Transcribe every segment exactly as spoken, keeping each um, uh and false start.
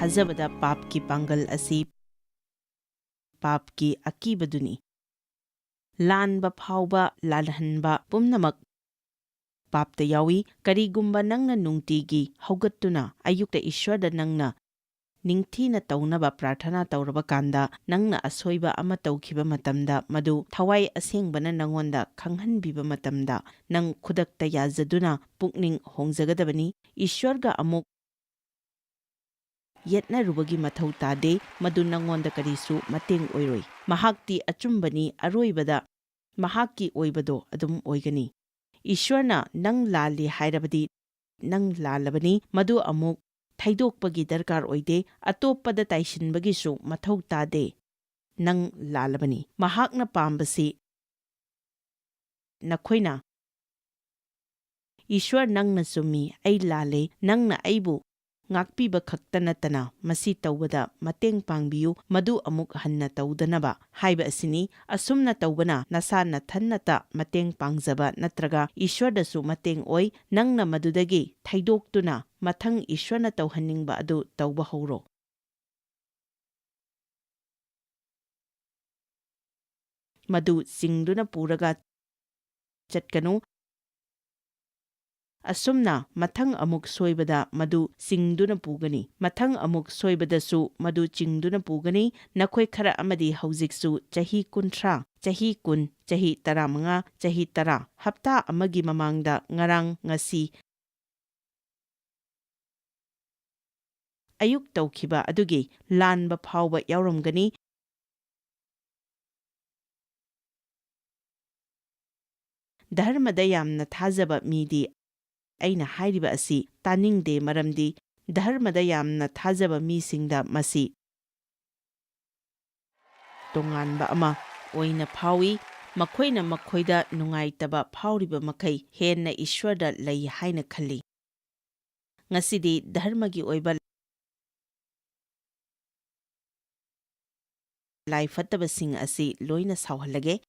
ꯊꯥꯖꯕꯗ ꯄꯥꯞꯀꯤ ꯄꯥꯡꯒꯜ ꯑꯁꯤ ꯄꯥꯞꯀꯤ ꯑꯀꯤꯕꯗꯨꯅꯤ꯫ ꯂꯥꯟꯕ ꯐꯥꯎꯕ ꯂꯥꯜꯍꯟꯕ ꯄꯨꯝꯅꯃꯛ ꯄꯥꯞꯇ ꯌꯥꯎꯏ꯫ ꯀꯔꯤꯒꯨꯝꯕ ꯅꯪꯅ ꯅꯨꯡꯇꯤꯒꯤ ꯍꯧꯒꯠꯇꯨꯅ ꯑꯌꯨꯛꯇ ꯏꯁ꯭ꯋꯔꯗ ꯅꯪꯅ ꯅꯤꯡꯊꯤꯅ ꯇꯧꯅꯕ ꯄ꯭ꯔꯥꯔꯊꯅꯥ ꯇꯧꯔꯕ ꯀꯥꯟꯗ, ꯅꯪꯅ ꯑꯁꯣꯏꯕ ꯑꯃ ꯇꯧꯈꯤꯕ ꯃꯇꯝꯗ, ꯃꯗꯨ ꯊꯋꯥꯏ ꯑꯁꯦꯡꯕꯅ ꯅꯉꯣꯟꯗ ꯈꯪꯍꯟꯕꯤꯕ ꯃꯇꯝꯗ, ꯅꯪ ꯈꯨꯗꯛꯇ ꯌꯥꯖꯗꯨꯅ ꯄꯨꯛꯅꯤꯡ ꯍꯣꯡꯖꯒꯗꯕꯅꯤ꯫ ꯏꯁ꯭ꯋꯔꯒ ꯑꯃꯨꯛ ꯌꯦꯠꯅꯔꯨꯕꯒꯤ ꯃꯊꯧ ꯇꯥꯗꯦ, ꯃꯗꯨ ꯅꯉꯣꯟꯗ ꯀꯔꯤꯁꯨ ꯃꯇꯦꯡ ꯑꯣꯏꯔꯣꯏ꯫ ꯃꯍꯥꯛꯇꯤ ꯑꯆꯨꯝꯕꯅꯤ, ꯑꯔꯣꯏꯕꯗ ꯃꯍꯥꯛꯀꯤ ꯑꯣꯏꯕꯗꯣ ꯑꯗꯨꯝ ꯑꯣꯏꯒꯅꯤ꯫ ꯏꯁ꯭ꯋꯔꯅ ꯅꯪ ꯂꯥꯜꯂꯤ ꯍꯥꯏꯔꯕꯗꯤ ꯅꯪ ꯂꯥꯜꯂꯕꯅꯤ, ꯃꯗꯨ ꯑꯃꯨꯛ ꯊꯩꯗꯣꯛꯄꯒꯤ ꯗꯔꯀꯥꯔ ꯑꯣꯏꯗꯦ, ꯑꯇꯣꯞꯄꯗ ꯇꯥꯏꯁꯤꯟꯕꯒꯤꯁꯨ ꯃꯊꯧ ꯇꯥꯗꯦ꯫ ꯅꯪ ꯂꯥꯜꯂꯕꯅꯤ꯫ ꯃꯍꯥꯛꯅ ꯄꯥꯝꯕꯁꯤ ꯅꯈꯣꯏꯅ, "ꯏꯁ꯭ꯋꯔ, ꯅꯪꯅ ꯆꯨꯝꯃꯤ, ꯑꯩ ꯂꯥꯜꯂꯦ, ꯅꯪꯅ ꯑꯩꯕꯨ ꯉꯥꯛꯄꯤꯕ ꯈꯛꯇ ꯅꯠꯇꯅ ꯃꯁꯤ ꯇꯧꯕꯗ ꯃꯇꯦꯡ ꯄꯥꯡꯕꯤꯌꯨ, ꯃꯗꯨ ꯑꯃꯨꯛ ꯍꯟꯅ ꯇꯧꯗꯅꯕ" ꯍꯥꯏꯕ ꯑꯁꯤꯅꯤ꯫ ꯑꯁꯨꯝꯅ ꯇꯧꯕꯅ ꯅꯁꯥ ꯅꯊꯟꯅꯇ ꯃꯇꯦꯡ ꯄꯥꯡꯖꯕ ꯅꯠꯇ꯭ꯔꯒ ꯏꯁ꯭ꯋꯔꯗꯁꯨ ꯃꯇꯦꯡ ꯑꯣꯏ꯫ ꯅꯪꯅ ꯃꯗꯨꯗꯒꯤ ꯊꯩꯗꯣꯛꯇꯨꯅ ꯃꯊꯪ ꯏꯁ꯭ꯋꯔꯅ ꯇꯧꯍꯟꯅꯤꯡꯕ ꯑꯗꯨ ꯇꯧꯕ ꯍꯧꯔꯣ꯫ ꯃꯗꯨ ꯆꯤꯡꯗꯨꯅ ꯄꯨꯔꯒ ꯆꯠꯀꯅꯨ꯫ ꯑꯁꯨꯝꯅ ꯃꯊꯪ ꯑꯃꯨꯛ ꯁꯣꯏꯕꯗ ꯃꯗꯨ ꯆꯤꯡꯗꯨꯅ ꯄꯨꯒꯅꯤ꯫ ꯃꯊꯪ ꯑꯃꯨꯛ ꯁꯣꯏꯕꯗꯁꯨ ꯃꯗꯨ ꯆꯤꯡꯗꯨꯅ ꯄꯨꯒꯅꯤ꯫ ꯅꯈꯣꯏ ꯈꯔ ꯑꯃꯗꯤ ꯍꯧꯖꯤꯛꯁꯨ ꯆꯍꯤ ꯀꯨꯟꯊ꯭ꯔꯥ, ꯆꯍꯤ ꯀꯨꯟ, ꯆꯍꯤ ꯇꯔꯥꯃꯉꯥ, ꯆꯍꯤ ꯇꯔꯥ, ꯍꯞꯇꯥ ꯑꯃꯒꯤ ꯃꯃꯥꯡꯗ ꯉꯔꯥꯡ, ꯉꯁꯤ, ꯑꯌꯨꯛ ꯇꯧꯈꯤꯕ ꯑꯗꯨꯒꯤ ꯂꯥꯟꯕ ꯐꯥꯎꯕ ꯌꯥꯎꯔꯝꯒꯅꯤ꯫ ꯙꯔꯃꯗ ꯌꯥꯝꯅ ꯊꯥꯖꯕ ꯃꯤꯗꯤ ꯑꯩꯅ ꯍꯥꯏꯔꯤꯕ ꯑꯁꯤ ꯇꯥꯅꯤꯡꯗꯦ, ꯃꯔꯝꯗꯤ ꯙꯔꯃꯗ ꯌꯥꯝꯅ ꯊꯥꯖꯕ ꯃꯤꯁꯤꯡꯗ ꯃꯁꯤ ꯇꯣꯉꯥꯟꯕ ꯑꯃ ꯑꯣꯏꯅ ꯐꯥꯎꯏ꯫ ꯃꯈꯣꯏꯅ ꯃꯈꯣꯏꯗ ꯅꯨꯡꯉꯥꯏꯇꯕ ꯐꯥꯎꯔꯤꯕ ꯃꯈꯩ ꯍꯦꯟꯅ ꯏꯁ꯭ꯋꯔꯗ ꯂꯩ ꯍꯥꯏꯅ ꯈꯜꯂꯤ꯫ ꯉꯁꯤꯗꯤ ꯙꯔꯃꯒꯤ ꯑꯣꯏꯕ ꯂꯥꯏ ꯐꯠꯇꯕꯁꯤꯡ ꯑꯁꯤ ꯂꯣꯏꯅ ꯁꯥꯎꯍꯜꯂꯒꯦ꯫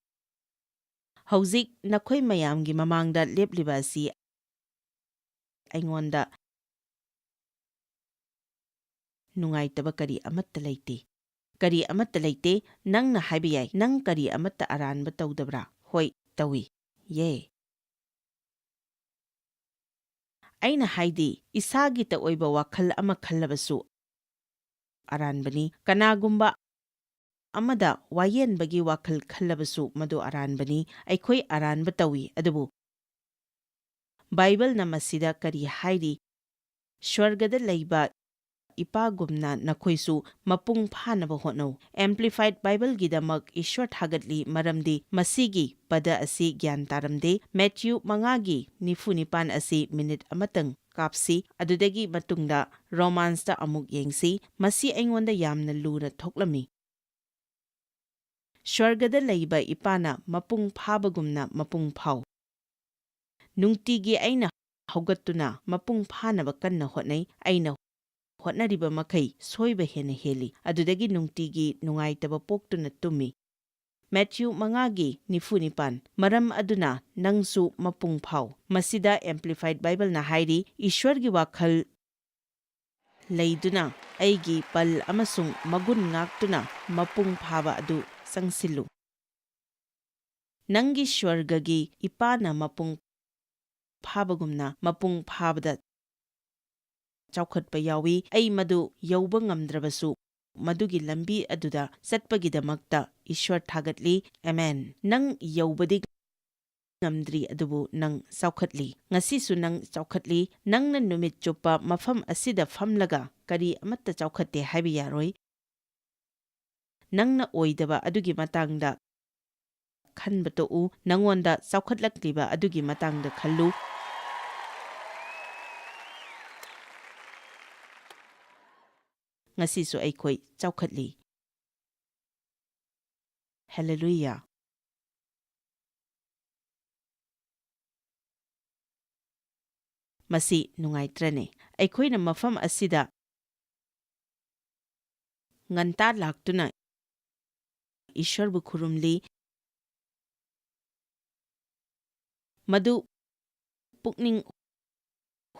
ꯍꯧꯖꯤꯛ ꯅꯈꯣꯏ ꯃꯌꯥꯝꯒꯤ ꯃꯃꯥꯡꯗ ꯂꯦꯞꯂꯤꯕ ꯑꯁꯤ ꯑꯩꯉꯣꯟꯗ ꯅꯨꯡꯉꯥꯏꯇꯕ ꯀꯔꯤ ꯑꯃꯠꯇ ꯂꯩꯇꯦ꯫ ꯀꯔꯤ ꯑꯃꯠꯇ ꯂꯩꯇꯦ꯫ ꯅꯪꯅ ꯍꯥꯏꯕ ꯌꯥꯏ, "ꯅꯪ ꯀꯔꯤ ꯑꯃꯠꯇ ꯑꯔꯥꯟꯕ ꯇꯧꯗꯕ꯭ꯔꯥ?" ꯍꯣꯏ, ꯇꯧꯏ꯫ ꯌꯦ꯫ ꯑꯩꯅ ꯍꯥꯏꯗꯤ, ꯏꯁꯥꯒꯤꯇ ꯑꯣꯏꯕ ꯋꯥꯈꯜ ꯑꯃ ꯈꯜꯂꯕꯁꯨ ꯑꯔꯥꯟꯕꯅꯤ꯫ ꯀꯅꯥꯒꯨꯝꯕ ꯑꯃꯗ ꯋꯥꯌꯦꯟꯕꯒꯤ ꯋꯥꯈꯜ ꯈꯜꯂꯕꯁꯨ ꯃꯗꯨ ꯑꯔꯥꯟꯕꯅꯤ꯫ ꯑꯩꯈꯣꯏ ꯑꯔꯥꯟꯕ ꯇꯧꯏ, ꯑꯗꯨꯕꯨ ꯕꯥꯏꯕꯜꯅ ꯃꯁꯤꯗ ꯀꯔꯤ ꯍꯥꯏꯔꯤ? "ꯁ꯭ꯋꯔꯒꯗ ꯂꯩꯕ ꯏꯄꯥꯒꯨꯝꯅ ꯅꯈꯣꯏꯁꯨ ꯃꯄꯨꯡ ꯐꯥꯅꯕ ꯍꯣꯠꯅꯧ꯫" ꯑꯦꯝꯄ꯭ꯂꯤꯐꯥꯏꯗ ꯕꯥꯏꯕꯜꯒꯤꯗꯃꯛ ꯏꯁ꯭ꯋꯔ ꯊꯥꯒꯠꯂꯤ, ꯃꯔꯝꯗꯤ ꯃꯁꯤꯒꯤ ꯄꯗ ꯑꯁꯤ ꯒ꯭ꯌꯥꯟ ꯇꯥꯔꯝꯗꯦ꯫ ꯃꯦꯊ꯭ꯌꯨ ꯃꯉꯥꯒꯤ ꯅꯤꯐꯨ ꯅꯤꯄꯥꯟ ꯑꯁꯤ ꯃꯤꯅꯤꯠ ꯑꯃꯇꯪ ꯀꯥꯞꯁꯤ, ꯑꯗꯨꯗꯒꯤ ꯃꯇꯨꯡꯗ ꯔꯣꯃꯥꯟꯁꯇ ꯑꯃꯨꯛ ꯌꯦꯡꯁꯤ꯫ ꯃꯁꯤ ꯑꯩꯉꯣꯟꯗ ꯌꯥꯝꯅ ꯂꯨꯅ ꯊꯣꯛꯂꯝꯃꯤ꯫ "ꯁ꯭ꯋꯔꯒꯗ ꯂꯩꯕ ꯏꯄꯥꯅ ꯃꯄꯨꯡ ꯐꯥꯕꯒꯨꯝꯅ ꯃꯄꯨꯡ ꯐꯥꯎ꯫" ꯅꯨꯡꯇꯤꯒꯤ ꯑꯩꯅ ꯍꯧꯒꯠꯇꯨꯅ ꯃꯄꯨꯡ ꯐꯥꯅꯕ ꯀꯟꯅ ꯍꯣꯠꯅꯩ꯫ ꯑꯩꯅ ꯍꯣꯠꯅꯔꯤꯕ ꯃꯈꯩ ꯁꯣꯏꯕ ꯍꯦꯟꯅ ꯍꯦꯜꯂꯤ꯫ ꯑꯗꯨꯗꯒꯤ ꯅꯨꯡꯇꯤꯒꯤ ꯅꯨꯡꯉꯥꯏꯇꯕ ꯄꯣꯛꯇꯨꯅ ꯇꯨꯝꯃꯤ꯫ ꯃꯦꯊ꯭ꯌꯨ ꯃꯉꯥꯒꯤ ꯅꯤꯐꯨ ꯅꯤꯄꯥꯟ, "ꯃꯔꯝ ꯑꯗꯨꯅ ꯅꯪꯁꯨ ꯃꯄꯨꯡ ꯐꯥꯎ꯫" ꯃꯁꯤꯗ ꯑꯦꯝꯄ꯭ꯂꯤꯐꯥꯏꯗ ꯕꯥꯏꯕꯜꯅ ꯍꯥꯏꯔꯤ, "ꯏꯁ꯭ꯋꯔꯒꯤ ꯋꯥꯈꯜ ꯂꯩꯗꯨꯅ ꯑꯩꯒꯤ ꯄꯜ ꯑꯃꯁꯨꯡ ꯃꯒꯨꯟ ꯉꯥꯛꯇꯨꯅ ꯃꯄꯨꯡ ꯐꯥꯕ ꯑꯗꯨ ꯆꯪꯁꯤꯜꯂꯨ꯫" ꯅꯪꯒꯤ ꯁ꯭ꯋꯔꯒꯒꯤ ꯏꯄꯥꯅ ꯃꯄꯨꯡ ꯐꯥꯕꯒꯨꯝꯅ ꯃꯄꯨꯡ ꯐꯥꯕꯗ ꯆꯥꯎꯈꯠꯄ ꯌꯥꯎꯏ꯫ ꯑꯩ ꯃꯗꯨ ꯌꯧꯕ ꯉꯝꯗ꯭ꯔꯕꯁꯨ, ꯃꯗꯨꯒꯤ ꯂꯝꯕꯤ ꯑꯗꯨꯗ ꯆꯠꯄꯒꯤꯗꯃꯛꯇ ꯏꯁ꯭ꯋꯔ ꯊꯥꯒꯠꯂꯤ꯫ ꯑꯃꯦꯟ꯫ ꯅꯪ ꯌꯧꯕꯗꯤ ꯉꯝꯗ꯭ꯔꯤ, ꯑꯗꯨꯕꯨ ꯅꯪ ꯆꯥꯎꯈꯠꯂꯤ꯫ ꯉꯁꯤꯁꯨ ꯅꯪ ꯆꯥꯎꯈꯠꯂꯤ꯫ ꯅꯪꯅ ꯅꯨꯃꯤꯠ ꯆꯨꯞꯄ ꯃꯐꯝ ꯑꯁꯤꯗ ꯐꯝꯂꯒ ꯀꯔꯤ ꯑꯃꯠꯇ ꯆꯥꯎꯈꯠꯇꯦ ꯍꯥꯏꯕ ꯌꯥꯔꯣꯏ꯫ ꯅꯪꯅ ꯑꯣꯏꯗꯕ ꯑꯗꯨꯒꯤ ꯃꯇꯥꯡꯗ ꯈꯟꯕ ꯇꯣꯛꯎ, ꯅꯉꯣꯟꯗ ꯆꯥꯎꯈꯠꯂꯛꯂꯤꯕ ꯑꯗꯨꯒꯤ ꯃꯇꯥꯡꯗ ꯈꯜꯂꯨ꯫ ꯉꯁꯤꯁꯨ ꯑꯩꯈꯣꯏ ꯆꯥꯎꯈꯠꯂꯤ꯫ ꯍꯦꯂꯦꯂꯨꯌꯥ! ꯃꯁꯤ ꯅꯨꯡꯉꯥꯏꯇ꯭ꯔꯅꯦ? ꯑꯩꯈꯣꯏꯅ ꯃꯐꯝ ꯑꯁꯤꯗ ꯉꯟꯇꯥ ꯂꯥꯛꯇꯨꯅ ꯏꯁ꯭ꯋꯔꯕꯨ ꯈꯨꯔꯨꯝꯂꯤ꯫ ꯃꯗꯨ ꯄꯨꯛꯅꯤꯡ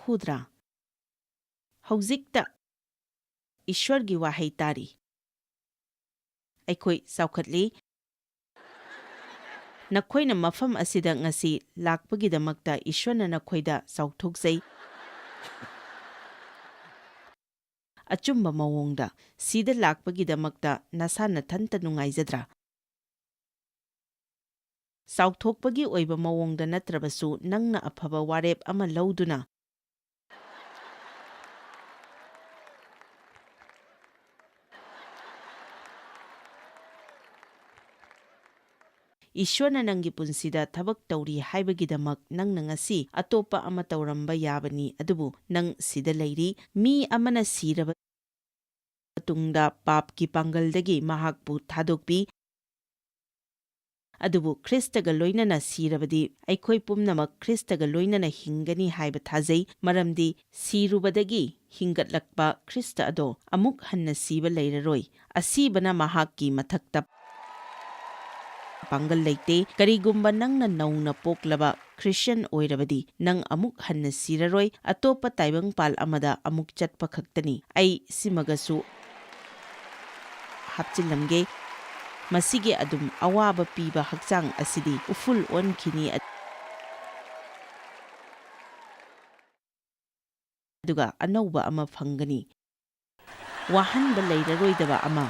ꯍꯨꯗ꯭ꯔꯥ? ꯍꯧꯖꯤꯛꯇ ꯏꯁ꯭ꯋꯔꯒꯤ ꯋꯥꯍꯩ ꯇꯥꯔꯤ꯫ ꯑꯩꯈꯣꯏ ꯆꯥꯎꯈꯠꯂꯤ꯫ ꯅꯈꯣꯏꯅ ꯃꯐꯝ ꯑꯁꯤꯗ ꯉꯁꯤ ꯂꯥꯛꯄꯒꯤꯗꯃꯛꯇ ꯏꯁ꯭ꯋꯔꯅ ꯅꯈꯣꯏꯗ ꯆꯥꯎꯊꯣꯛꯆꯩ꯫ ꯑꯆꯨꯝꯕ ꯃꯑꯣꯡꯗ, ꯁꯤꯗ ꯂꯥꯛꯄꯒꯤꯗꯃꯛꯇ ꯅꯁꯥ ꯅꯊꯟꯇ ꯅꯨꯡꯉꯥꯏꯖꯗ꯭ꯔꯥ? ꯆꯥꯎꯊꯣꯛꯄꯒꯤ ꯑꯣꯏꯕ ꯃꯑꯣꯡꯗ ꯅꯠꯇ꯭ꯔꯕꯁꯨ, ꯅꯪꯅ ꯑꯐꯕ ꯋꯥꯔꯦꯞ ꯑꯃ ꯂꯧꯗꯨꯅ, ꯏꯁ꯭ꯋꯔꯅ ꯅꯪꯒꯤ ꯄꯨꯟꯁꯤꯗ ꯊꯕꯛ ꯇꯧꯔꯤ ꯍꯥꯏꯕꯒꯤꯗꯃꯛ ꯅꯪꯅ ꯉꯁꯤ ꯑꯇꯣꯞꯄ ꯑꯃ ꯇꯧꯔꯝꯕ ꯌꯥꯕꯅꯤ, ꯑꯗꯨꯕꯨ ꯅꯪ ꯁꯤꯗ ꯂꯩꯔꯤ꯫ ꯃꯤ ꯑꯃꯅ ꯁꯤꯔꯕ ꯇꯨꯡꯗ ꯄꯥꯞꯀꯤ ꯄꯥꯡꯒꯜꯗꯒꯤ ꯃꯍꯥꯛꯄꯨ ꯊꯥꯗꯣꯛꯄꯤ꯫ ꯑꯗꯨꯕꯨ ꯈ꯭ꯔꯤꯁꯇꯒ ꯂꯣꯏꯅꯅ ꯁꯤꯔꯕꯗꯤ, ꯑꯩꯈꯣꯏ ꯄꯨꯝꯅꯃꯛ ꯈ꯭ꯔꯤꯁꯇꯒ ꯂꯣꯏꯅꯅ ꯍꯤꯡꯒꯅꯤ ꯍꯥꯏꯕ ꯊꯥꯖꯩ, ꯃꯔꯝꯗꯤ ꯁꯤꯔꯨꯕꯗꯒꯤ ꯍꯤꯡꯒꯠꯂꯛꯄ ꯈ꯭ꯔꯤꯁꯇ ꯑꯗꯣ ꯑꯃꯨꯛ ꯍꯟꯅ ꯁꯤꯕ ꯂꯩꯔꯔꯣꯏ꯫ ꯑꯁꯤꯕꯅ ꯃꯍꯥꯛꯀꯤ ꯃꯊꯛꯇ ꯄꯥꯡꯒꯜ ꯂꯩꯇꯦ꯫ ꯀꯔꯤꯒꯨꯝꯕ ꯅꯪꯅ ꯅꯧꯅ ꯄꯣꯛꯂꯕ ꯈ꯭ꯔꯤꯁꯇꯤꯌꯥꯟ ꯑꯣꯏꯔꯕꯗꯤ, ꯅꯪ ꯑꯃꯨꯛ ꯍꯟꯅ ꯁꯤꯔꯔꯣꯏ, ꯑꯇꯣꯞꯄ ꯇꯥꯏꯕꯪꯄꯥꯜ ꯑꯃꯗ ꯑꯃꯨꯛ ꯆꯠꯄ ꯈꯛꯇꯅꯤ꯫ ꯑꯩ ꯁꯤꯃꯒꯁꯨ ꯍꯥꯞꯆꯤꯜꯂꯝꯒꯦ꯫ ꯃꯁꯤꯒꯤ ꯑꯗꯨꯝ ꯑꯋꯥꯕ ꯄꯤꯕ ꯍꯛꯆꯥꯡ ꯑꯁꯤꯗꯤ ꯎꯐꯨꯜ ꯑꯣꯟꯈꯤꯅꯤ, ꯑꯗꯨꯒ ꯑꯅꯧꯕ ꯑꯃ ꯐꯪꯒꯅꯤ꯫ ꯋꯥꯍꯟꯕ ꯂꯩꯔꯔꯣꯏꯗꯕ ꯑꯃ꯫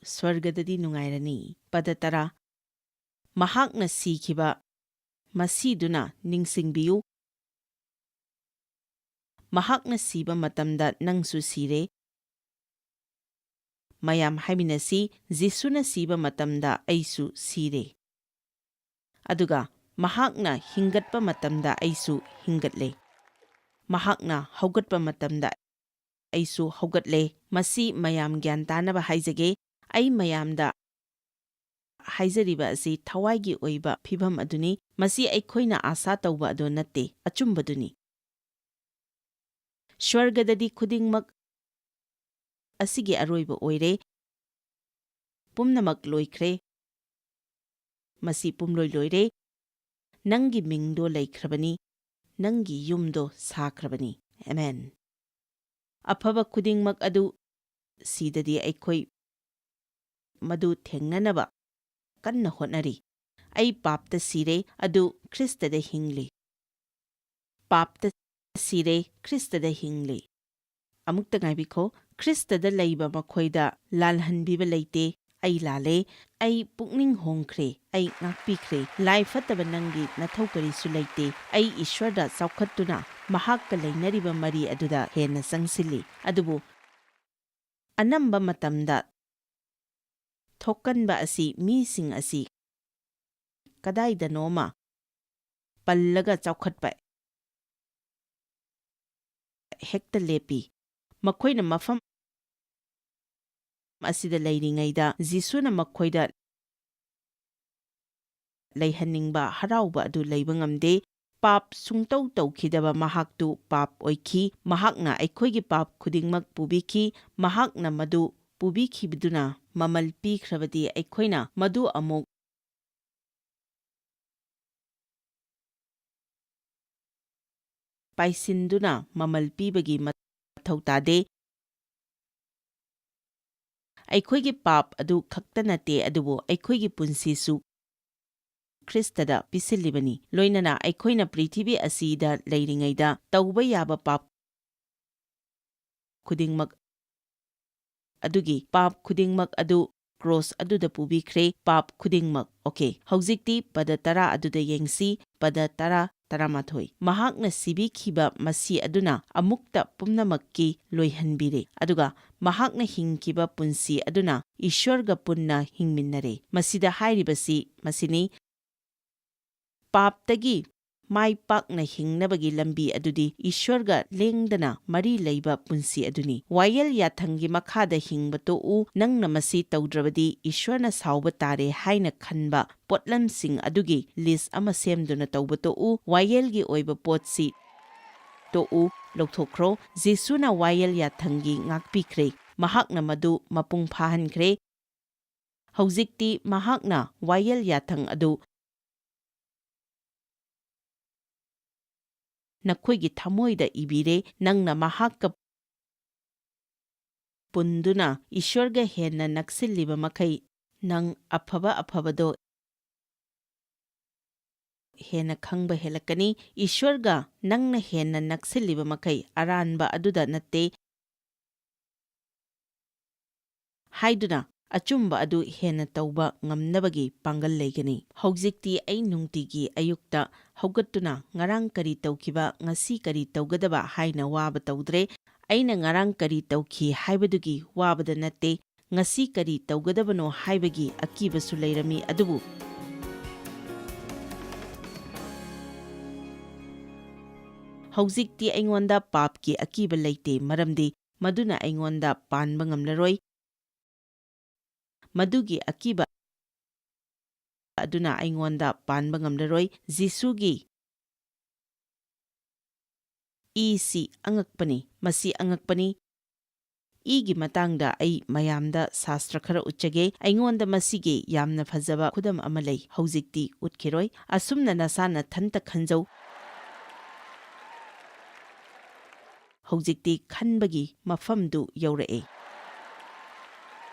ꯁ꯭ꯋꯔꯒꯗꯗꯤ ꯅꯨꯡꯉꯥꯏꯔꯅꯤ꯫ ꯄꯗ ꯇꯔꯥ꯫ ꯃꯍꯥꯛꯅ ꯁꯤꯈꯤꯕ ꯃꯁꯤꯗꯨꯅ ꯅꯤꯡꯁꯤꯡꯕꯤꯌꯨ꯫ ꯃꯍꯥꯛꯅ ꯁꯤꯕ ꯃꯇꯝꯗ ꯅꯪꯁꯨ ꯁꯤꯔꯦ꯫ ꯃꯌꯥꯝ ꯍꯥꯏꯃꯤꯟꯅꯁꯤ, "ꯖꯤꯁꯨꯅ ꯁꯤꯕ ꯃꯇꯝꯗ ꯑꯩꯁꯨ ꯁꯤꯔꯦ꯫ ꯑꯗꯨꯒ ꯃꯍꯥꯛꯅ ꯍꯤꯡꯒꯠꯄ ꯃꯇꯝꯗ ꯑꯩꯁꯨ ꯍꯤꯡꯒꯠꯂꯦ꯫ ꯃꯍꯥꯛꯅ ꯍꯧꯒꯠꯄ ꯃꯇꯝꯗ ꯑꯩꯁꯨ ꯍꯧꯒꯠꯂꯦ꯫" ꯃꯁꯤ ꯃꯌꯥꯝ ꯒ꯭ꯌꯥꯟ ꯇꯥꯅꯕ ꯍꯥꯏꯖꯒꯦ꯫ ꯑꯩ ꯃꯌꯥꯝꯗ ꯍꯥꯏꯖꯔꯤꯕ ꯑꯁꯤ ꯊꯋꯥꯏꯒꯤ ꯑꯣꯏꯕ ꯐꯤꯚꯝ ꯑꯗꯨꯅꯤ꯫ ꯃꯁꯤ ꯑꯩꯈꯣꯏꯅ ꯑꯥꯁꯥ ꯇꯧꯕ ꯑꯗꯨ ꯅꯠꯇꯦ, ꯑꯆꯨꯝꯕꯗꯨꯅꯤ꯫ ꯁ꯭ꯋꯔꯒꯗꯗꯤ ꯈꯨꯗꯤꯡꯃꯛ ꯑꯁꯤꯒꯤ ꯑꯔꯣꯏꯕ ꯑꯣꯏꯔꯦ꯫ ꯄꯨꯝꯅꯃꯛ ꯂꯣꯏꯈ꯭ꯔꯦ꯫ ꯃꯁꯤ ꯄꯨꯝꯂꯣꯏ ꯂꯣꯏꯔꯦ꯫ ꯅꯪꯒꯤ ꯃꯤꯡꯗꯣ ꯂꯩꯈ꯭ꯔꯕꯅꯤ꯫ ꯅꯪꯒꯤ ꯌꯨꯝꯗꯣ ꯁꯥꯈ꯭ꯔꯕꯅꯤ꯫ ꯑꯦꯃꯦꯟ꯫ ꯑꯐꯕ ꯈꯨꯗꯤꯡꯃꯛ ꯑꯗꯨ ꯁꯤꯗꯗꯤ ꯑꯩꯈꯣꯏ ꯃꯗꯨ ꯊꯦꯡꯅꯅꯕ ꯀꯟꯅ ꯍꯣꯠꯅꯔꯤ꯫ ꯑꯩ ꯄꯥꯞꯇ ꯁꯤꯔꯦ, ꯑꯗꯨ ꯈ꯭ꯔꯤꯁꯇꯗ ꯍꯤꯡꯂꯤ꯫ ꯄꯥꯞꯇ ꯁꯤꯔꯦ, ꯈ꯭ꯔꯤꯁꯇꯗ ꯍꯤꯡꯂꯤ꯫ ꯑꯃꯨꯛꯇ ꯉꯥꯏꯕꯤꯈꯣ, ꯈ꯭ꯔꯤꯁꯇꯗ ꯂꯩꯕ ꯃꯈꯣꯏꯗ ꯂꯥꯜꯍꯟꯕꯤꯕ ꯂꯩꯇꯦ꯫ ꯑꯩ ꯂꯥꯜꯂꯦ, ꯑꯩ ꯄꯨꯛꯅꯤꯡ ꯍꯣꯡꯈ꯭ꯔꯦ, ꯑꯩ ꯉꯥꯛꯄꯤꯈ꯭ꯔꯦ꯫ ꯂꯥꯏ ꯐꯠꯇꯕ ꯅꯪꯒꯤ ꯅꯊꯧ ꯀꯔꯤꯁꯨ ꯂꯩꯇꯦ꯫ ꯑꯩ ꯏꯁ꯭ꯋꯔꯗ ꯆꯥꯎꯈꯠꯇꯨꯅ ꯃꯍꯥꯛꯀ ꯂꯩꯅꯔꯤꯕ ꯃꯔꯤ ꯑꯗꯨꯗ ꯍꯦꯟꯅ ꯆꯪꯁꯤꯜꯂꯤ꯫ ꯑꯗꯨꯕꯨ ꯑꯅꯝꯕ ꯃꯇꯝꯗ ꯊꯣꯛꯀꯟꯕ ꯑꯁꯤ ꯃꯤꯁꯤꯡ ꯑꯁꯤ ꯀꯗꯥꯏꯗꯅꯣꯃ ꯄꯜꯂꯒ ꯆꯥꯎꯈꯠꯄ ꯍꯦꯛꯇ ꯂꯦꯞꯄꯤ꯫ ꯃꯈꯣꯏꯅ ꯃꯐꯝ ꯑꯁꯤꯗ ꯂꯩꯔꯤꯉꯩꯗ ꯖꯤꯁꯨꯅ ꯃꯈꯣꯏꯗ ꯂꯩꯍꯟꯅꯤꯡꯕ ꯍꯔꯥꯎꯕ ꯑꯗꯨ ꯂꯩꯕ ꯉꯝꯗꯦ꯫ ꯄꯥꯞ ꯁꯨꯡꯇꯧ ꯇꯧꯈꯤꯗꯕ ꯃꯍꯥꯛꯇꯨ ꯄꯥꯞ ꯑꯣꯏꯈꯤ꯫ ꯃꯍꯥꯛꯅ ꯑꯩꯈꯣꯏꯒꯤ ꯄꯥꯞ ꯈꯨꯗꯤꯡꯃꯛ ꯄꯨꯕꯤꯈꯤ꯫ ꯃꯍꯥꯛꯅ ꯃꯗꯨ ꯄꯨꯕꯤꯈꯤꯕꯗꯨꯅ ꯃꯃꯜ ꯄꯤꯈ꯭ꯔꯕꯗꯤ ꯑꯩꯈꯣꯏꯅ ꯃꯗꯨ ꯑꯃꯨꯛ ꯄꯥꯏꯁꯤꯟꯗꯨꯅ ꯃꯃꯜ ꯄꯤꯕꯒꯤ ꯃꯊꯧ ꯇꯥꯗꯦ꯫ ꯑꯩꯈꯣꯏꯒꯤ ꯄꯥꯞ ꯑꯗꯨ ꯈꯛꯇ ꯅꯠꯇꯦ, ꯑꯗꯨꯕꯨ ꯑꯩꯈꯣꯏꯒꯤ ꯄꯨꯟꯁꯤꯁꯨ ꯈ꯭ꯔꯤꯁꯇꯗ ꯄꯤꯁꯤꯜꯂꯤꯕꯅꯤ꯫ ꯂꯣꯏꯅꯅ ꯑꯩꯈꯣꯏꯅ ꯄ꯭ꯔꯤꯊꯤꯕꯤ ꯑꯁꯤꯗ ꯂꯩꯔꯤꯉꯩꯗ ꯇꯧꯕ ꯌꯥꯕ ꯄꯥꯞ ꯈꯨꯗꯤꯡꯃꯛ ꯑꯗꯨꯒꯤ ꯄꯥꯞ ꯈꯨꯗꯤꯡꯃꯛ ꯑꯗꯨ ꯀ꯭ꯔꯣꯁ ꯑꯗꯨꯗ ꯄꯨꯕꯤꯈ꯭ꯔꯦ꯫ ꯄꯥꯞ ꯈꯨꯗꯤꯡꯃꯛ꯫ ꯑꯣꯀꯦ, ꯍꯧꯖꯤꯛꯇꯤ ꯄꯗ ꯇꯔꯥ ꯑꯗꯨꯗ ꯌꯦꯡꯁꯤ, ꯄꯗ ꯇꯔꯥ, ꯇꯔꯥꯃꯥꯊꯣꯏ꯫ ꯃꯍꯥꯛꯅ ꯁꯤꯕꯤꯈꯤꯕ ꯃꯁꯤ ꯑꯗꯨꯅ ꯑꯃꯨꯛꯇ ꯄꯨꯝꯅꯃꯛꯀꯤ ꯂꯣꯏꯍꯟꯕꯤꯔꯦ, ꯑꯗꯨꯒ ꯃꯍꯥꯛꯅ ꯍꯤꯡꯈꯤꯕ ꯄꯨꯟꯁꯤ ꯑꯗꯨꯅ ꯏꯁ꯭ꯋꯔꯒ ꯄꯨꯟꯅ ꯍꯤꯡꯃꯤꯟꯅꯔꯦ꯫ ꯃꯁꯤꯗ ꯍꯥꯏꯔꯤꯕꯁꯤ ꯃꯁꯤꯅꯤ, ꯄꯥꯞꯇꯒꯤ ꯃꯥꯏ ꯄꯥꯛꯅ ꯍꯤꯡꯅꯕꯒꯤ ꯂꯝꯕꯤ ꯑꯗꯨꯗꯤ ꯏꯁ꯭ꯋꯔꯒ ꯂꯦꯡꯗꯅ ꯃꯔꯤ ꯂꯩꯕ ꯄꯨꯟꯁꯤ ꯑꯗꯨꯅꯤ꯫ ꯋꯥꯌꯦꯜ ꯌꯥꯊꯪꯒꯤ ꯃꯈꯥꯗ ꯍꯤꯡꯕ ꯇꯣꯛꯎ, ꯅꯪꯅ ꯃꯁꯤ ꯇꯧꯗ꯭ꯔꯕꯗꯤ ꯏꯁ꯭ꯋꯔꯅ ꯁꯥꯎꯕ ꯇꯥꯔꯦ ꯍꯥꯏꯅ ꯈꯟꯕ ꯄꯣꯠꯂꯝꯁꯤꯡ ꯑꯗꯨꯒꯤ ꯂꯤꯁ ꯑꯃ ꯁꯦꯝꯗꯨꯅ ꯇꯧꯕ ꯇꯣꯛꯎ꯫ ꯋꯥꯌꯦꯜꯒꯤ ꯑꯣꯏꯕ ꯄꯣꯠꯁꯤ ꯇꯣꯛꯎ, ꯂꯧꯊꯣꯛꯈ꯭ꯔꯣ꯫ ꯖꯤꯁꯨꯅ ꯋꯥꯌꯦꯜ ꯌꯥꯊꯪꯒꯤ ꯉꯥꯛꯄꯤꯈ꯭ꯔꯦ꯫ ꯃꯍꯥꯛꯅ ꯃꯗꯨ ꯃꯄꯨꯡ ꯐꯥꯍꯟꯈ꯭ꯔꯦ꯫ ꯍꯧꯖꯤꯛꯇꯤ ꯃꯍꯥꯛꯅ ꯋꯥꯌꯦꯜ ꯌꯥꯊꯪ ꯑꯗꯨ ꯅꯈꯣꯏꯒꯤ ꯊꯃꯣꯏꯗ ꯏꯕꯤꯔꯦ, ꯅꯪꯅ ꯃꯍꯥꯛꯀ ꯄꯨꯟꯗꯨꯅ ꯏꯁ꯭ꯋꯔꯒ ꯍꯦꯟꯅ ꯅꯛꯁꯤꯜꯂꯤꯕ ꯃꯈꯩ, ꯅꯪ ꯑꯐꯕ ꯑꯐꯕꯗꯣ ꯍꯦꯟꯅ ꯈꯪꯕ ꯍꯦꯜꯂꯛꯀꯅꯤ꯫ ꯏꯁ꯭ꯋꯔꯒ ꯅꯪꯅ ꯍꯦꯟꯅ ꯅꯛꯁꯤꯜꯂꯤꯕ ꯃꯈꯩ, ꯑꯔꯥꯟꯕ ꯑꯗꯨꯗ ꯅꯠꯇꯦ ꯍꯥꯏꯗꯨꯅ, ꯑꯆꯨꯝꯕ ꯑꯗꯨ ꯍꯦꯟꯅ ꯇꯧꯕ ꯉꯝꯅꯕꯒꯤ ꯄꯥꯡꯒꯜ ꯂꯩꯒꯅꯤ꯫ ꯍꯧꯖꯤꯛꯇꯤ ꯑꯩ ꯅꯨꯡꯇꯤꯒꯤ ꯑꯌꯨꯛꯇ ꯍꯧꯒꯠꯇꯨꯅ ꯉꯔꯥꯡ ꯀꯔꯤ ꯇꯧꯈꯤꯕ, ꯉꯁꯤ ꯀꯔꯤ ꯇꯧꯒꯗꯕ ꯍꯥꯏꯅ ꯋꯥꯕ ꯇꯧꯗ꯭ꯔꯦ꯫ ꯑꯩꯅ ꯉꯔꯥꯡ ꯀꯔꯤ ꯇꯧꯈꯤ ꯍꯥꯏꯕꯗꯨꯒꯤ ꯋꯥꯕꯗ ꯅꯠꯇꯦ, ꯉꯁꯤ ꯀꯔꯤ ꯇꯧꯒꯗꯕꯅꯣ ꯍꯥꯏꯕꯒꯤ ꯑꯀꯤꯕꯁꯨ ꯂꯩꯔꯝꯃꯤ, ꯑꯗꯨꯕꯨ ꯍꯧꯖꯤꯛꯇꯤ ꯑꯩꯉꯣꯟꯗ ꯄꯥꯞꯀꯤ ꯑꯀꯤꯕ ꯂꯩꯇꯦ, ꯃꯔꯝꯗꯤ ꯃꯗꯨꯅ ꯑꯩꯉꯣꯟꯗ ꯄꯥꯟꯕ ꯉꯝꯂꯔꯣꯏ꯫ ꯃꯗꯨꯒꯤ ꯑꯀꯤꯕ ꯑꯗꯨꯅ ꯑꯩꯉꯣꯟꯗ ꯄꯥꯟꯕ ꯉꯝꯂꯔꯣꯏ꯫ ꯖꯤꯁꯨꯒꯤ ꯏꯁꯤ ꯑꯉꯛꯄꯅꯤ꯫ ꯃꯁꯤ ꯑꯉꯛꯄꯅꯤ꯫ ꯏꯒꯤ ꯃꯇꯥꯡꯗ ꯑꯩ ꯃꯌꯥꯝꯗ ꯁꯥꯁꯇ꯭ꯔ ꯈꯔ ꯎꯠꯆꯒꯦ꯫ ꯑꯩꯉꯣꯟꯗ ꯃꯁꯤꯒꯤ ꯌꯥꯝꯅ ꯐꯖꯕ ꯈꯨꯗꯝ ꯑꯃ ꯂꯩ꯫ ꯍꯧꯖꯤꯛꯇꯤ ꯎꯠꯈꯤꯔꯣꯏ꯫ ꯑꯁꯨꯝꯅ ꯅꯁꯥ ꯅꯊꯟꯇ ꯈꯟꯖꯧ꯫ ꯍꯧꯖꯤꯛꯇꯤ ꯈꯟꯕꯒꯤ ꯃꯐꯝꯗꯨ ꯌꯧꯔꯛꯑꯦ꯫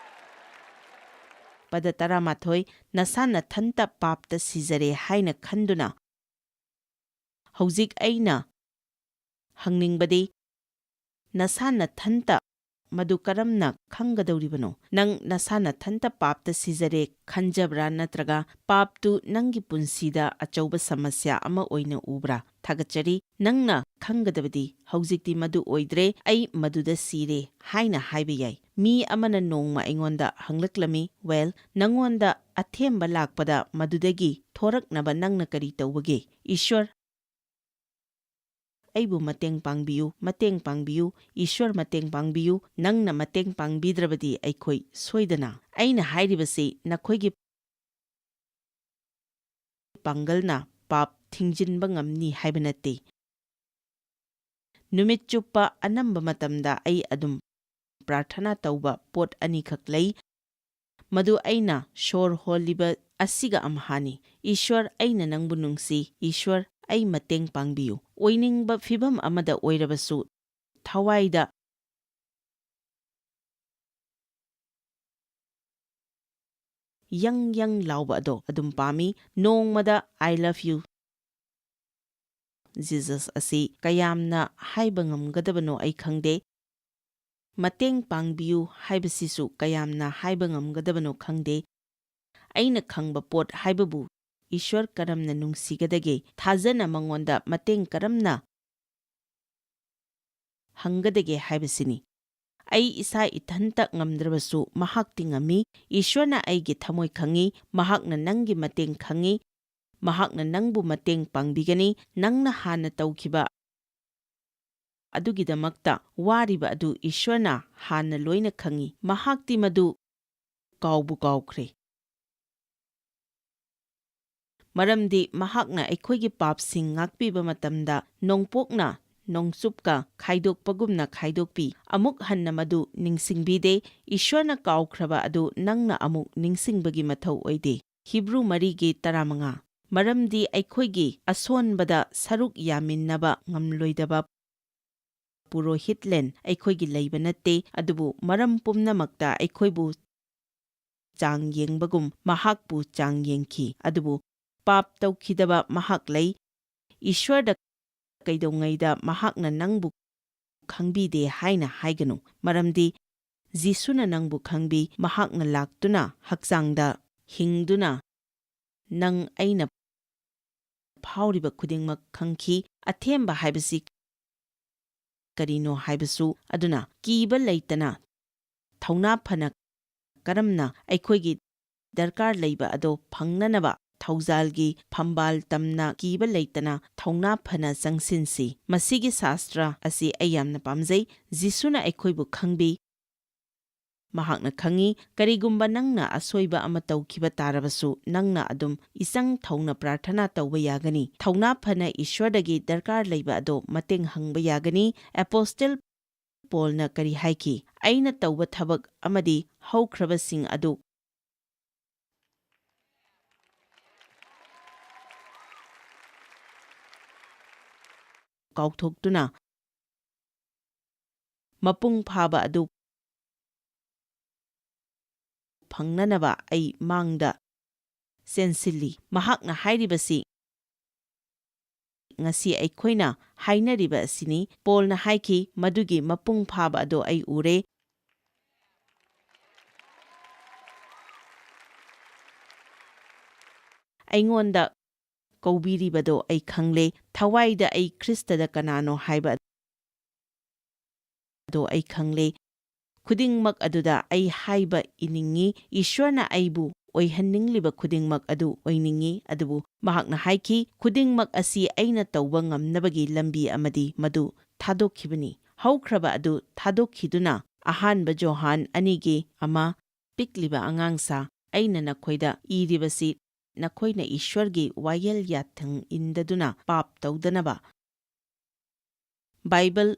ꯄꯗ ꯇꯔꯥꯃꯥꯊꯣꯏ, ꯅꯁꯥ ꯅꯊꯟꯇ ꯄꯥꯞꯇ ꯁꯤꯖꯔꯦ ꯍꯥꯏꯅ ꯈꯟꯗꯨꯅ, ꯍꯧꯖꯤꯛ ꯑꯩꯅ ꯍꯪꯅꯤꯡꯕꯗꯤ, ꯅꯁꯥ ꯅꯊꯟꯇ ꯃꯗꯨ ꯀꯔꯝꯅ ꯈꯪꯒꯗꯧꯔꯤꯕꯅꯣ? ꯅꯪ ꯅꯁꯥ ꯅꯊꯟꯇ ꯄꯥꯞꯇ ꯁꯤꯖꯔꯦ ꯈꯟꯖꯕ꯭ꯔꯥ, ꯅꯠꯇ꯭ꯔꯒ ꯄꯥꯞꯇꯨ ꯅꯪꯒꯤ ꯄꯨꯟꯁꯤꯗ ꯑꯆꯧꯕ ꯁꯃꯁ꯭ꯌꯥ ꯑꯃ ꯑꯣꯏꯅ ꯎꯕ꯭ꯔꯥ? ꯊꯥꯒꯠꯆꯔꯤ꯫ ꯅꯪꯅ ꯈꯪꯒꯗꯕꯗꯤ ꯍꯧꯖꯤꯛꯇꯤ ꯃꯗꯨ ꯑꯣꯏꯗ꯭ꯔꯦ, ꯑꯩ ꯃꯗꯨꯗ ꯁꯤꯔꯦ ꯍꯥꯏꯅ ꯍꯥꯏꯕ ꯌꯥꯏ꯫ ꯃꯤ ꯑꯃꯅ ꯅꯣꯡꯃ ꯑꯩꯉꯣꯟꯗ ꯍꯪꯂꯛꯂꯝꯃꯤ, "ꯋꯦꯜ, ꯅꯪꯉꯣꯟꯗ ꯑꯊꯦꯝꯕ ꯂꯥꯛꯄꯗ ꯃꯗꯨꯗꯒꯤ ꯊꯣꯔꯛꯅꯕ ꯅꯪꯅ ꯀꯔꯤ ꯇꯧꯕꯒꯦ?" ꯏꯁ꯭ꯋꯔ, ꯑꯩꯕꯨ ꯃꯇꯦꯡ ꯄꯥꯡꯕꯤꯌꯨ, ꯃꯇꯦꯡ ꯄꯥꯡꯕꯤꯌꯨ, ꯏꯁ꯭ꯋꯔ ꯃꯇꯦꯡ ꯄꯥꯡꯕꯤꯌꯨ, ꯅꯪꯅ ꯃꯇꯦꯡ ꯄꯥꯡꯕꯤꯗ꯭ꯔꯕꯗꯤ ꯑꯩꯈꯣꯏ ꯁꯣꯏꯗꯅ꯫ ꯑꯩꯅ ꯍꯥꯏꯔꯤꯕꯁꯤ ꯅꯈꯣꯏꯒꯤ ꯄꯥꯡꯒꯜꯅ ꯄꯥꯞ ꯊꯤꯡꯖꯤꯟꯕ ꯉꯝꯅꯤ ꯍꯥꯏꯕ ꯅꯠꯇꯦ꯫ ꯅꯨꯃꯤꯠ ꯆꯨꯞꯄ ꯑꯅꯝꯕ ꯃꯇꯝꯗ ꯑꯩ ꯑꯗꯨꯝ ꯄ꯭ꯔꯥꯔꯊꯅꯥ ꯇꯧꯕ ꯄꯣꯠ ꯑꯅꯤꯈꯛ ꯂꯩ꯫ ꯃꯗꯨ ꯑꯩꯅ ꯁꯣꯔ ꯍꯣꯜꯂꯤꯕ ꯑꯁꯤꯒ ꯑꯝꯍꯥꯅꯤ꯫ "ꯏꯁ꯭ꯋꯔ, ꯑꯩꯅ ꯅꯪꯕꯨ ꯅꯨꯡꯁꯤ꯫ ꯏꯁ꯭ꯋꯔ, ꯑꯩ ꯃꯇꯦꯡ ꯄꯥꯡꯕꯤꯌꯨ꯫ ꯑꯣꯏꯅꯤꯡꯕ ꯐꯤꯚꯝ ꯑꯃꯗ ꯑꯣꯏꯔꯕꯁꯨ, ꯊꯋꯥꯏꯗ ꯌꯪ ꯌꯪ ꯂꯥꯎꯕ ꯑꯗꯣ ꯑꯗꯨꯝ ꯄꯥꯝꯃꯤ꯫ ꯅꯣꯡꯃꯗ "I love you, Jesus" ꯑꯁꯤ ꯀꯌꯥꯝꯅ ꯍꯥꯏꯕ ꯉꯝꯒꯗꯕꯅꯣ ꯑꯩ ꯈꯪꯗꯦ꯫ "ꯃꯇꯦꯡ ꯄꯥꯡꯕꯤꯌꯨ" ꯍꯥꯏꯕꯁꯤꯁꯨ ꯀꯌꯥꯝꯅ ꯍꯥꯏꯕ ꯉꯝꯒꯗꯕꯅꯣ ꯈꯪꯗꯦ꯫ ꯑꯩꯅ ꯈꯪꯕ ꯄꯣꯠ ꯍꯥꯏꯕꯕꯨ ꯏꯁ꯭ꯋꯔ ꯀꯔꯝꯅ ꯅꯨꯡꯁꯤꯒꯗꯒꯦ, ꯊꯥꯖꯅ ꯃꯉꯣꯟꯗ ꯃꯇꯦꯡ ꯀꯔꯝꯅ ꯍꯪꯒꯗꯒꯦ ꯍꯥꯏꯕꯁꯤꯅꯤ꯫ ꯑꯩ ꯏꯁꯥ ꯏꯊꯟꯇ ꯉꯝꯗ꯭ꯔꯕꯁꯨ ꯃꯍꯥꯛꯇꯤ ꯉꯝꯃꯤ꯫ ꯏꯁ꯭ꯋꯔꯅ ꯑꯩꯒꯤ ꯊꯃꯣꯏ ꯈꯪꯏ, ꯃꯍꯥꯛꯅ ꯅꯪꯒꯤ ꯃꯇꯦꯡ ꯈꯪꯏ, ꯃꯍꯥꯛꯅ ꯅꯪꯕꯨ ꯃꯇꯦꯡ ꯄꯥꯡꯕꯤꯒꯅꯤ꯫ ꯅꯪꯅ ꯍꯥꯟꯅ ꯇꯧꯈꯤꯕ ꯑꯗꯨꯒꯤꯗꯃꯛꯇ ꯋꯥꯔꯤꯕ ꯑꯗꯨ ꯏꯁ꯭ꯋꯔꯅ ꯍꯥꯟꯅ ꯂꯣꯏꯅ ꯈꯪꯏ꯫ ꯃꯍꯥꯛꯇꯤ ꯃꯗꯨ ꯀꯥꯎꯕꯨ ꯀꯥꯎꯈ꯭ꯔꯦ꯫ ꯃꯔꯝꯗꯤ ꯃꯍꯥꯛꯅ ꯑꯩꯈꯣꯏꯒꯤ ꯄꯥꯞꯁꯤꯡ ꯉꯥꯛꯄꯤꯕ ꯃꯇꯝꯗ ꯅꯣꯡꯄꯣꯛꯅ ꯅꯣꯡꯆꯨꯞꯀ ꯈꯥꯏꯗꯣꯛꯄꯒꯨꯝꯅ ꯈꯥꯏꯗꯣꯛꯄꯤ꯫ ꯑꯃꯨꯛ ꯍꯟꯅ ꯃꯗꯨ ꯅꯤꯡꯁꯤꯡꯕꯤꯗꯦ꯫ ꯏꯁ꯭ꯋꯔꯅ ꯀꯥꯎꯈ꯭ꯔꯕ ꯑꯗꯨ ꯅꯪꯅ ꯑꯃꯨꯛ ꯅꯤꯡꯁꯤꯡꯕꯒꯤ ꯃꯊꯧ ꯑꯣꯏꯗꯦ꯫ ꯍꯤꯕ꯭ꯔꯨ ꯃꯔꯤꯒꯤ ꯇꯔꯥꯃꯉꯥ꯫ ꯃꯔꯝꯗꯤ ꯑꯩꯈꯣꯏꯒꯤ ꯑꯁꯣꯟꯕꯗ ꯁꯔꯨꯛ ꯌꯥꯃꯤꯟꯅꯕ ꯉꯝꯂꯣꯏꯗꯕ ꯄꯨꯔꯣꯍꯤꯠꯂꯦꯟ ꯑꯩꯈꯣꯏꯒꯤ ꯂꯩꯕ ꯅꯠꯇꯦ, ꯑꯗꯨꯕꯨ ꯃꯔꯝ ꯄꯨꯝꯅꯃꯛꯇ ꯑꯩꯈꯣꯏꯕꯨ ꯆꯥꯡ ꯌꯦꯡꯕꯒꯨꯝ ꯃꯍꯥꯛꯄꯨ ꯆꯥꯡ ꯌꯦꯡꯈꯤ꯫ ꯑꯗꯨꯕꯨ ꯄꯥꯞ ꯇꯧꯈꯤꯗꯕ ꯃꯍꯥꯛ ꯂꯩ꯫ ꯏꯁ꯭ꯋꯔꯗ ꯀꯩꯗꯧꯉꯩꯗ ꯃꯍꯥꯛꯅ ꯅꯪꯕꯨ ꯈꯪꯕꯤꯗꯦ ꯍꯥꯏꯅ ꯍꯥꯏꯒꯅꯨ, ꯃꯔꯝꯗꯤ ꯖꯤꯁꯨꯅ ꯅꯪꯕꯨ ꯈꯪꯕꯤ꯫ ꯃꯍꯥꯛꯅ ꯂꯥꯛꯇꯨꯅ ꯍꯛꯆꯥꯡꯗ ꯍꯤꯡꯗꯨꯅ ꯅꯪ ꯑꯩꯅ ꯐꯥꯎꯔꯤꯕ ꯈꯨꯗꯤꯡꯃꯛ ꯈꯪꯈꯤ꯫ ꯑꯊꯦꯝꯕ ꯍꯥꯏꯕꯁꯤ ꯀꯔꯤꯅꯣ ꯍꯥꯏꯕꯁꯨ꯫ ꯑꯗꯨꯅ ꯀꯤꯕ ꯂꯩꯇꯅ ꯊꯧꯅꯥ ꯐꯅ ꯀꯔꯝꯅ ꯑꯩꯈꯣꯏꯒꯤ ꯗꯔꯀꯥꯔ ꯂꯩꯕ ꯑꯗꯣ ꯐꯪꯅꯅꯕ ꯊꯧꯖꯥꯜꯒꯤ ꯐꯝꯕꯥꯜ ꯇꯝꯅ ꯀꯤꯕ ꯂꯩꯇꯅ ꯊꯧꯅꯥ ꯐꯅ ꯆꯪꯁꯤꯟꯁꯤ꯫ ꯃꯁꯤꯒꯤ ꯁꯥꯁꯇ꯭ꯔ ꯑꯁꯤ ꯑꯩ ꯌꯥꯝꯅ ꯄꯥꯝꯖꯩ꯫ ꯖꯤꯁꯨꯅ ꯑꯩꯈꯣꯏꯕꯨ ꯈꯪꯕꯤ꯫ ꯃꯍꯥꯛꯅ ꯈꯪꯏ, ꯀꯔꯤꯒꯨꯝꯕ ꯅꯪꯅ ꯑꯁꯣꯏꯕ ꯑꯃ ꯇꯧꯈꯤꯕ ꯇꯥꯔꯕꯁꯨ, ꯅꯪꯅ ꯑꯗꯨꯝ ꯏꯆꯪ ꯊꯧꯅ ꯄ꯭ꯔꯥꯔꯊꯅꯥ ꯇꯧꯕ ꯌꯥꯒꯅꯤ꯫ ꯊꯧꯅꯥ ꯐꯅ ꯏꯁ꯭ꯋꯔꯗꯒꯤ ꯗꯔꯀꯥꯔ ꯂꯩꯕ ꯑꯗꯣ ꯃꯇꯦꯡ ꯍꯪꯕ ꯌꯥꯒꯅꯤ꯫ ꯑꯦꯄꯣꯁꯇꯜ ꯄꯣꯜꯅ ꯀꯔꯤ ꯍꯥꯏꯈꯤ? "ꯑꯩꯅ ꯇꯧꯕ ꯊꯕꯛ ꯑꯃꯗꯤ ꯍꯧꯈ꯭ꯔꯕꯁꯤꯡ ꯑꯗꯨ ꯀꯥꯎꯊꯣꯛꯇꯨꯅ ꯃꯄꯨꯡ ꯐꯥꯕ ꯑꯗꯨ ꯐꯪꯅꯅꯕ ꯑꯩ ꯃꯥꯡꯗ ꯆꯦꯟꯁꯤꯜꯂꯤ꯫ ꯃꯍꯥꯛꯅ ꯍꯥꯏꯔꯤꯕꯁꯤ ꯉꯁꯤ ꯑꯩꯈꯣꯏꯅ ꯍꯥꯏꯅꯔꯤꯕ ꯑꯁꯤꯅꯤ꯫ ꯄꯣꯜꯅ ꯍꯥꯏꯈꯤ, "ꯃꯗꯨꯒꯤ ꯃꯄꯨꯡ ꯐꯥꯕ ꯑꯗꯨ ꯑꯩ ꯎꯔꯦ"꯫ ꯑꯩꯉꯣꯟꯗ ꯀꯧꯕꯤꯔꯤꯕꯗꯣ ꯑꯩ ꯈꯪꯂꯦ꯫ ꯊꯋꯥꯏꯗ ꯑꯩ ꯈ꯭ꯔꯤꯁꯇꯗ ꯀꯅꯥꯅꯣ ꯍꯥꯏꯕ ꯑꯗꯣ ꯑꯩ ꯈꯪꯂꯦ꯫ ꯈꯨꯗꯤꯡꯃꯛ ꯑꯗꯨꯗ ꯑꯩ ꯍꯥꯏꯕ ꯏꯅꯤꯡꯏ꯫ ꯏꯁ꯭ꯋꯔꯅ ꯑꯩꯕꯨ ꯑꯣꯏꯍꯟꯅꯤꯡꯂꯤꯕ ꯈꯨꯗꯤꯡꯃꯛ ꯑꯗꯨ ꯑꯣꯏꯅꯤꯡꯏ꯫ ꯑꯗꯨꯕꯨ ꯃꯍꯥꯛꯅ ꯍꯥꯏꯈꯤ, "ꯈꯨꯗꯤꯡꯃꯛ ꯑꯁꯤ ꯑꯩꯅ ꯇꯧꯕ ꯉꯝꯅꯕꯒꯤ ꯂꯝꯕꯤ ꯑꯃꯗꯤ ꯃꯗꯨ ꯊꯥꯗꯣꯛꯈꯤꯕꯅꯤ꯫" ꯍꯧꯈ꯭ꯔꯕ ꯑꯗꯨ ꯊꯥꯗꯣꯛꯈꯤꯗꯨꯅ ꯑꯍꯥꯟꯕ ꯖꯣꯍꯥꯟ ꯑꯅꯤꯒꯤ ꯑꯃ, ꯄꯤꯛꯂꯤꯕ ꯑꯉꯥꯡꯁꯥ, ꯑꯩꯅ ꯅꯈꯣꯏꯗ ꯏꯔꯤꯕꯁꯤ ꯅꯈꯣꯏꯅ ꯏꯁ꯭ꯋꯔꯒꯤ ꯋꯥꯌꯦꯜ ꯌꯥꯊꯪ ꯏꯟꯗꯗꯨꯅ ꯄꯥꯞ ꯇꯧꯗꯅꯕ꯫ ꯕꯥꯏꯕꯜ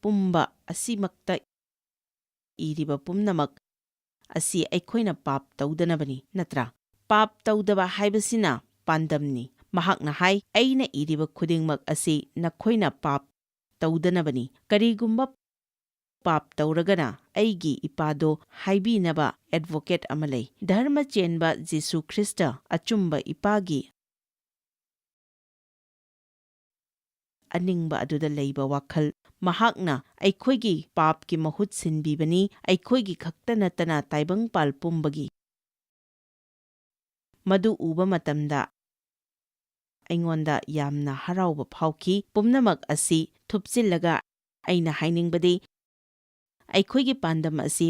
ꯄꯨꯝꯕ ꯑꯁꯤꯃꯛꯇ ꯏꯔꯤꯕ ꯄꯨꯝꯅꯃꯛ ꯑꯁꯤ ꯑꯩꯈꯣꯏꯅ ꯄꯥꯞ ꯇꯧꯗꯅꯕꯅꯤ, ꯅꯠꯇ꯭ꯔꯥ? ꯄꯥꯞ ꯇꯧꯗꯕ ꯍꯥꯏꯕꯁꯤꯅ ꯄꯥꯟꯗꯝꯅꯤ꯫ ꯃꯍꯥꯛꯅ ꯍꯥꯏ, "ꯑꯩꯅ ꯏꯔꯤꯕ ꯈꯨꯗꯤꯡꯃꯛ ꯑꯁꯤ ꯅꯈꯣꯏꯅ ꯄꯥꯞ ꯇꯧꯗꯅꯕꯅꯤ꯫ ꯀꯔꯤꯒꯨꯝꯕ ꯄꯥꯞ ꯇꯧꯔꯒꯅ ꯑꯩꯒꯤ ꯏꯄꯥꯗꯣ ꯍꯥꯏꯕꯤꯅꯕ ꯑꯦꯗꯚꯣꯀꯦꯠ ꯑꯃ ꯂꯩ꯫" ꯙꯔꯃ ꯆꯦꯟꯕ ꯖꯤꯁꯨ ꯈ꯭ꯔꯤꯁꯇ ꯑꯆꯨꯝꯕ ꯏꯄꯥꯒꯤ ꯑꯅꯤꯡꯕ ꯑꯗꯨꯗ ꯂꯩꯕ ꯋꯥꯈꯜ꯫ ꯃꯍꯥꯛꯅ ꯑꯩꯈꯣꯏꯒꯤ ꯄꯥꯞꯀꯤ ꯃꯍꯨꯠ ꯁꯤꯟꯕꯤꯕꯅꯤ, ꯑꯩꯈꯣꯏꯒꯤ ꯈꯛꯇ ꯅꯠꯇꯅ ꯇꯥꯏꯕꯪꯄꯥꯜ ꯄꯨꯝꯕꯒꯤ꯫ ꯃꯗꯨ ꯎꯕ ꯃꯇꯝꯗ ꯑꯩꯉꯣꯟꯗ ꯌꯥꯝꯅ ꯍꯔꯥꯎꯕ ꯐꯥꯎꯈꯤ꯫ ꯄꯨꯝꯅꯃꯛ ꯑꯁꯤ ꯊꯨꯞꯆꯤꯜꯂꯒ ꯑꯩꯅ ꯍꯥꯏꯅꯤꯡꯕꯗꯤ, ꯑꯩꯈꯣꯏꯒꯤ ꯄꯥꯟꯗꯝ ꯑꯁꯤ